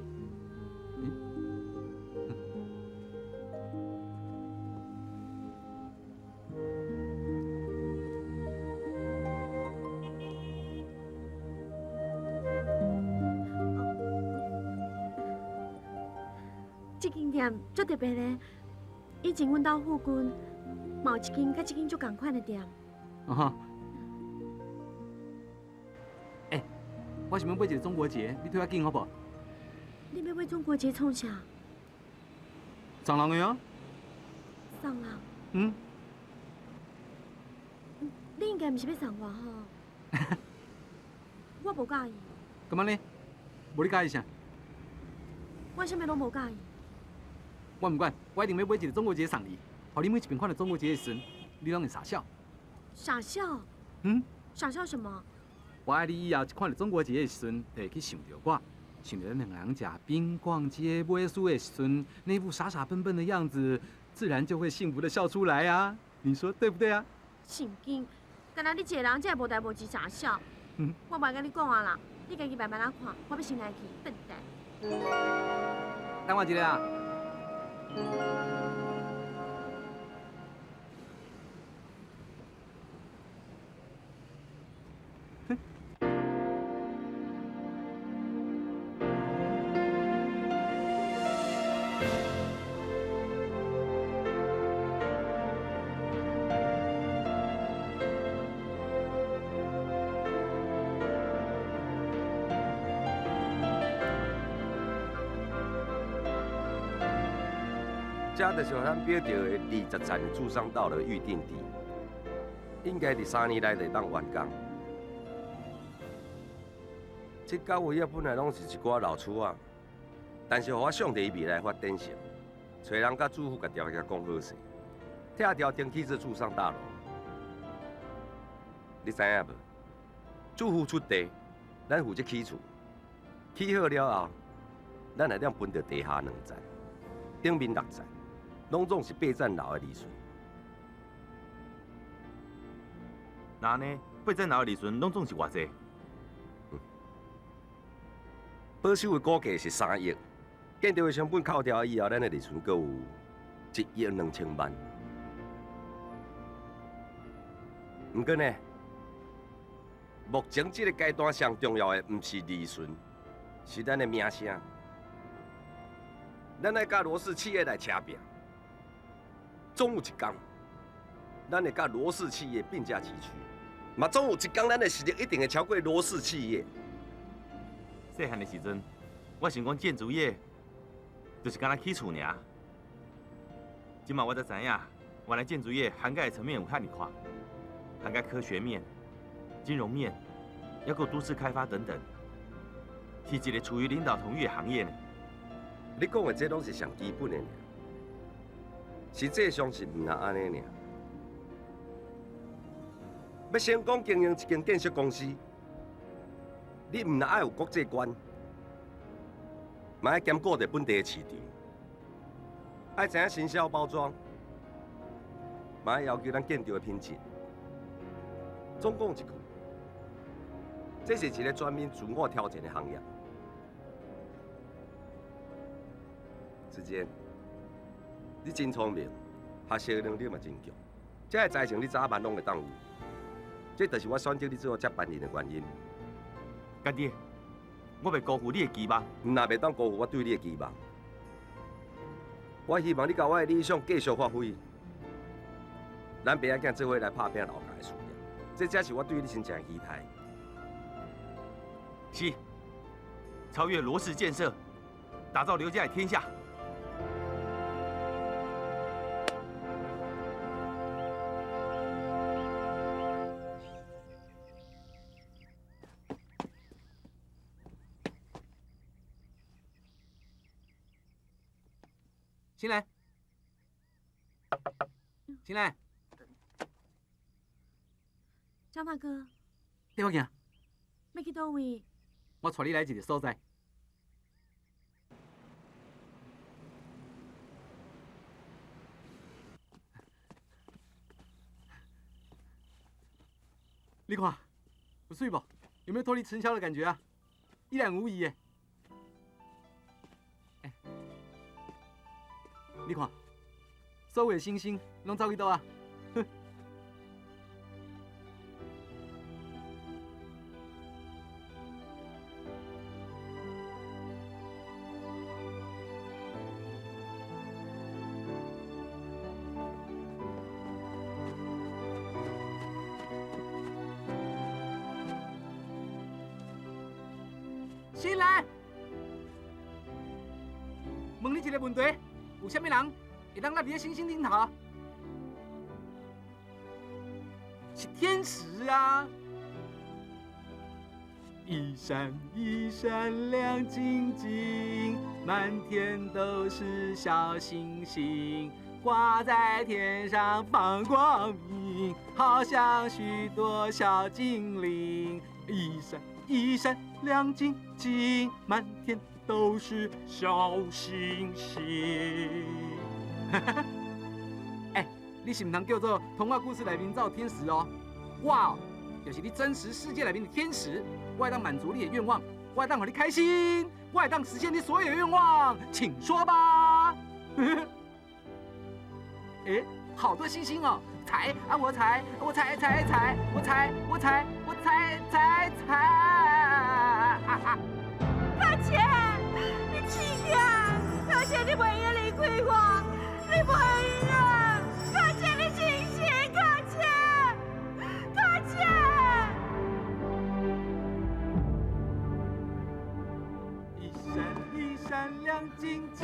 這間店足特別咧，以前阮兜附近嘛有一間佮這間足仝款的店。啊欸，我想欲買一個中國結，你替我揀好無？你欲買中國結創啥？送人的啊。送人？嗯。你應該毋是欲送我吼？我無佮意。幹嘛呢？無你佮意啥？我啥物攏無佮意。我毋管，我一定欲買一个中國結送你，予你每一遍看著中國結的時陣，你攏會傻笑。傻笑？嗯。傻笑什麼？我愛你以後一看著中國結的時陣，就會去想著我，想著咱兩个人食冰逛街買書的時陣，那副傻傻笨笨的樣子，自然就會幸福的笑出來啊！你說對不對啊？神經，干焦你一个人才會無代無誌傻笑。嗯。我無愛佮你講啊啦，你家己慢慢仔看，我欲先來去，笨蛋。等我一下啊。這就是咱標著的20層住商道的預定地，應該佇3年內就會當完工。這九位啊，本來攏是一寡老厝仔，但是予我想著伊未來發展性，揣人佮主婦共調來講好勢，拆掉重起這住商大樓。你知影無？主婦出地，咱負責起厝，起好了後，咱會當分著地下2層，頂面6層。攏總是8層樓的利潤。那呢？8層樓的利潤攏總是偌濟？保守的估計是3億，建築的成本扣掉以後，咱的利潤閣有1億2千萬。毋過呢，目前这个阶段上重要的，毋是利润，是咱的名声。咱爱佮罗氏企业来车拼，总有一天，咱会佮罗氏企业并驾齐驱。嘛，总有一天，咱的实力一定会超过罗氏企业。细汉的时阵，我想讲建筑业就是干焦起厝尔。这马我才知影，原来建筑业涵盖的层面有遐尔宽，涵盖科学面、金融面，抑阁都市开发等等，是一个处于领导统御的行业呢。你讲的这拢是上基本的尔，实际上是毋那按呢尔。欲成功经营一间建设公司，你毋但爱有国际观，嘛爱兼顾著本地的市场，爱知影行销包装，嘛爱要求咱建筑的品质。总讲一句，这是一个全面自我挑战的行业。志坚，你真聪明，学习能力嘛真强，这个才情你早晚拢会当有。这就是我选择你做我接班人的原因。干爹，我袂辜负你的期望，毋但袂当辜负我对你的期望。我希望你共我的理想继续发挥，咱爸仔囝做伙来拍拼刘家的事业，这才是我对你真正的期待。是，超越罗氏建设，打造刘家的天下。进来，进来。张大哥，缀我行。欲去佗位？我带你来一个所在。你看，有媠无？有没有脱离尘嚣的感觉啊？一览无遗耶！欸，你看，所有的星星拢走去佗啊？新来，问你一个问题：有啥物人会当立伫咧星星顶头？是天使啊！一闪一闪亮晶晶，满天都是小星星，挂在天上放光明，好像许多小精灵。一闪一闪亮晶晶，满天都是小星星。哎，你是毋通叫做童话故事内面走天使哦，我哦，就是你真实世界内面的天使，我会当满足你的愿望，我会当予你开心，我会当实现你所有的愿望，请说吧。哎，好多星星哦，踩啊我踩，我踩踩踩，我踩我踩我踩踩踩。啊！阿姐，你起啊！阿姐，你袂用离开我，你袂用啊！阿姐，你清醒！阿姐，阿姐。一闪一闪亮晶晶，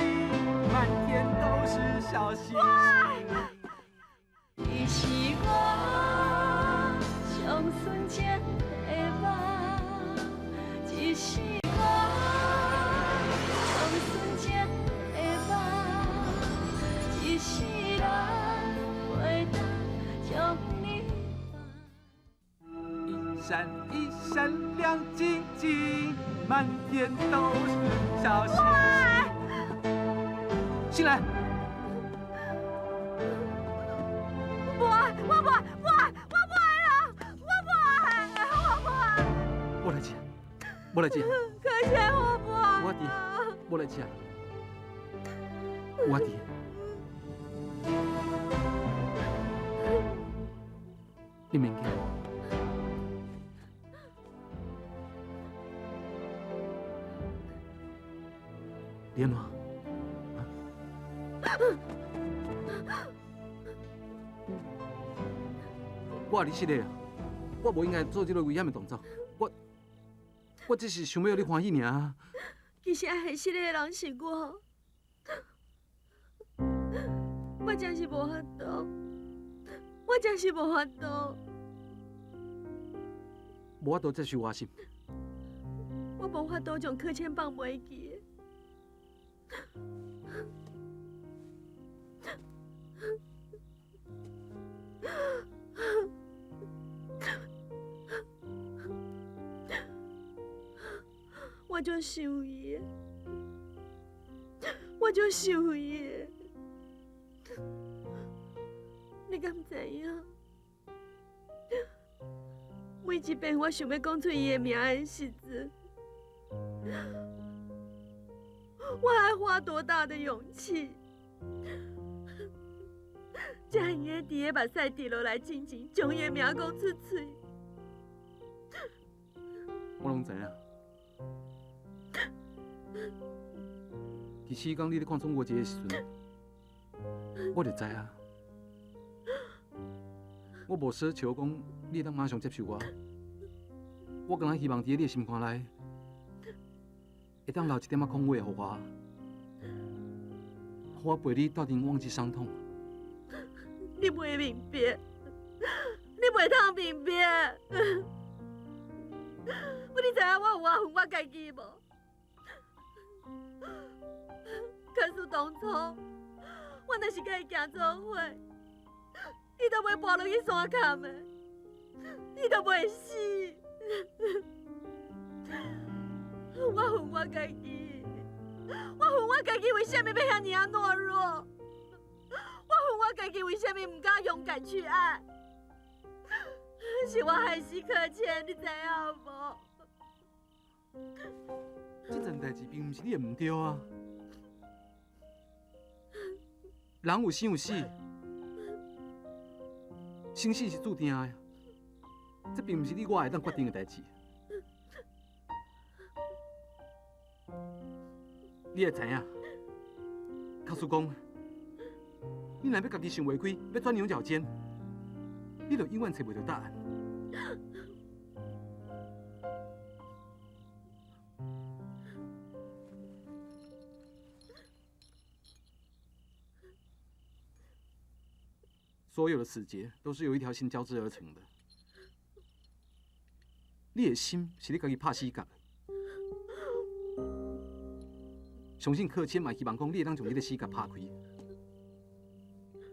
满天都是小星星。你是我上纯情的梦，一世我上纯情的梦，一世人袂当将你放。一闪一闪亮晶晶，满天都是小星星。进来。我不爱，我不爱，我不爱啦！我不爱，我不爱。无代志，无代志。可惜我不爱。我伫，无代志啊。我伫。你免惊。你按怎？我你失礼啊！我无应该做这个危险的动作，我只是想欲予你欢喜尔。其实爱现实的人是我，我真是无法度，我真是无法度。无法度接受我是？我无法度将柯倩放袂记。我就想伊，我就想伊，你敢知影？每一遍我想欲讲出伊的名的时阵，我爱花多大的勇气，才会用伫伊目屎滴落来进前，将伊的名讲出嘴。我拢知影。其实讲你咧看中国节的时阵，我就知啊。我无奢求讲你会当马上接受我，我干焦希望伫你的心肝内，会当留一点仔空位予我，予我陪你斗阵忘记伤痛。你袂明白，你袂通明白。你知影我有偌恨我家己无？假使当初我若是佮伊行做伙，伊都袂跋落去山坎的，伊都袂死。我恨我家己，我恨我家己为啥物欲遐尔仔懦弱？我恨我家己为啥物毋敢勇敢去爱？是我害死柯倩，你知影无？这件代志并毋是你的毋对啊。人有生有死，生死是注定的，这并毋是你我会当决定的代志。你会知影？假使讲，你若欲家己想袂开，欲钻牛角尖，你就永远揣袂著答案。所有的死结都是由一条心交织而成的。你的心是你家己拍死角的。相信柯谦嘛希望讲你会当将这个死结拍开，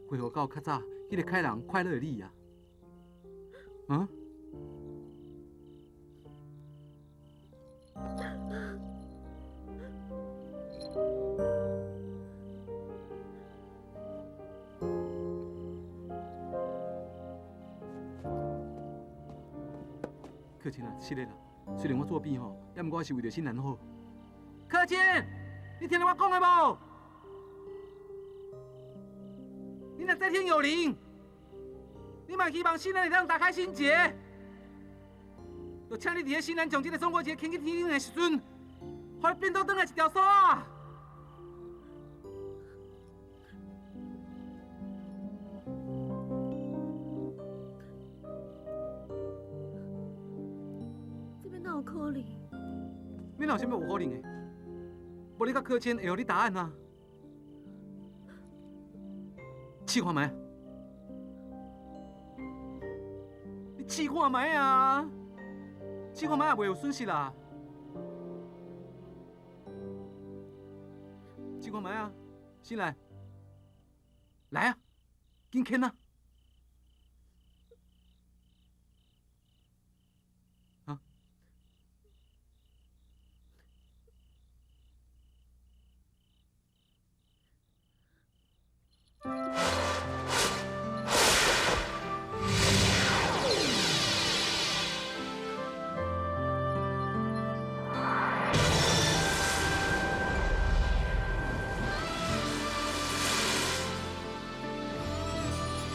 恢复到较早彼个开朗快乐的你啊。嗯？柯谦啊，是的啦，虽然我作弊吼，也毋过我是为著新兰好。柯谦，你听著我讲的无？你若在天有灵，你嘛希望新兰会当打开心结，就请你伫咧新兰将这个中国结牵去天顶的时阵，予伊变做转来一条索仔。可能？你哪有啥物有可能的？无你佮柯谦会予你答案啊？试看觅，你试看觅啊！试看觅也袂有损失啦。试看觅啊！新来，来啊，紧牵啊！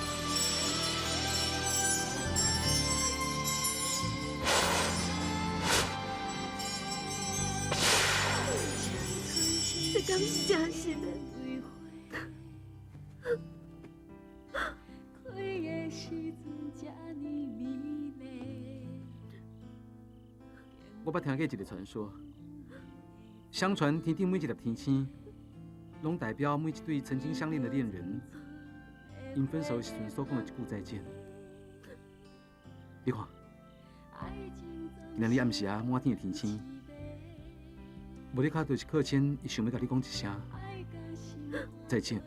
这敢是真实的？我捌听过一个传说，相传天顶每一粒天星，拢代表每一对曾经相恋的恋人，𪜶分手的时阵所讲的一句再见。你看，今仔日暗时啊，满天的天星，无你卡就是克谦，伊想欲共你讲一声再见。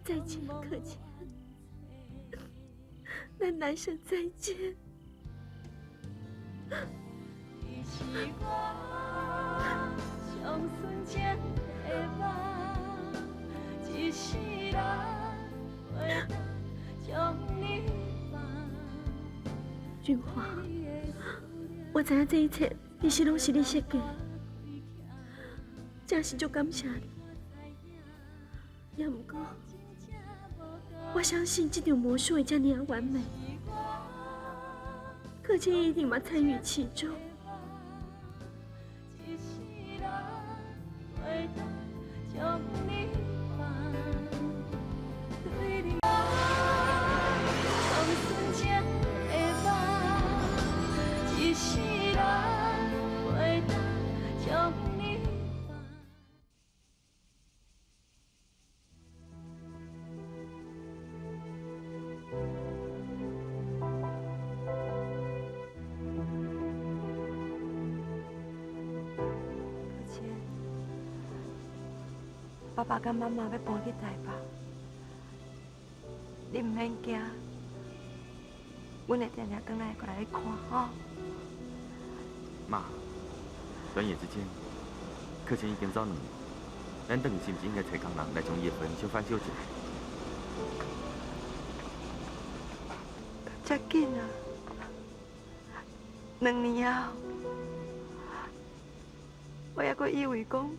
再见，克谦，咱来生再见。俊华，我知影这一切其实拢是你设计，真是足感谢你。也毋过，我相信这场魔术会遮尔仔完美，克谦一定嘛参与其中。爸爸佮妈妈欲搬去台北，你毋免惊，阮会定定转来过来看吼。妈，转眼之间，克谦已经走2年，咱转去是毋是应该揣工人来将伊的坟小翻修一下？遮紧啊，2年啊，我犹阁以为讲。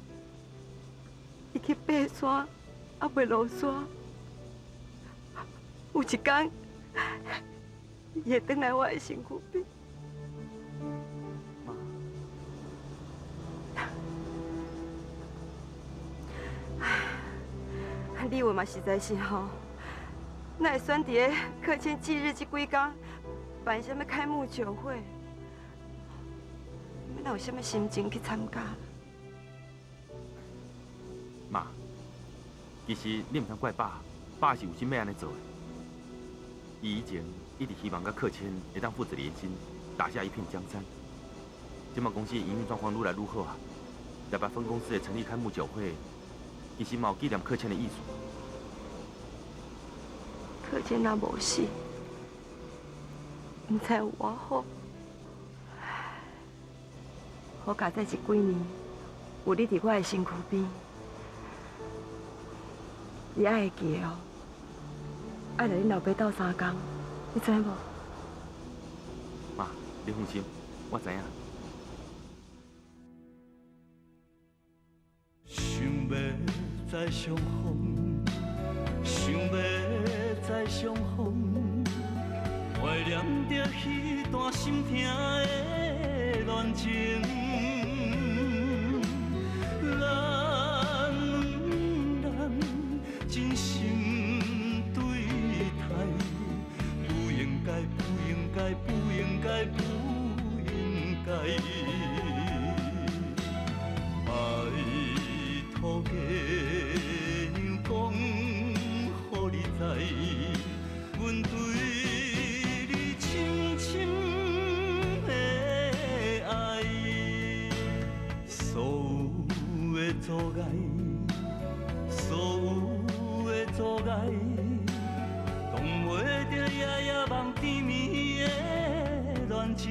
伊去爬山，犹未落山。有一天，伊会转来我的身躯边。唉，你话嘛实在是吼，哪会选伫咧克谦忌日这几工办啥物开幕酒会？哪有啥物心情去参加？妈，其实你毋通怪爸，爸是有心欲按呢做的。伊以前一直希望佮克谦会当父子连心，打下一片江山。这马公司营运状况愈来愈好啊，台北分公司的成立开幕酒会，其实嘛有纪念克谦的意思。克谦若无死，毋知有偌好。好佳哉这几年，有你伫我的身躯边。你爱会记得哦，爱来恁老爸斗相共，你知无？妈，你放心，我知影。想欲再相逢，想欲再相逢，怀念著彼段心疼的恋情。真心对待，不应该，不应该，不应该，不应该。拜托月娘讲，予你知，阮对你深深的爱，所有的阻碍，所有的阻碍，挡袂住夜夜梦甜蜜的恋情。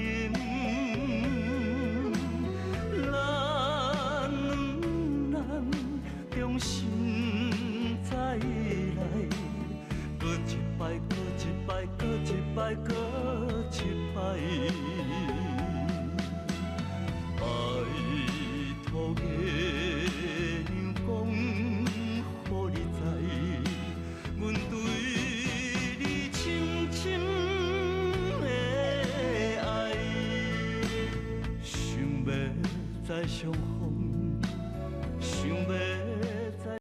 咱两人重新再来，阁一摆，阁一摆，阁一摆，阁一摆。拜托月娘讲，予你知，阮欲再相逢。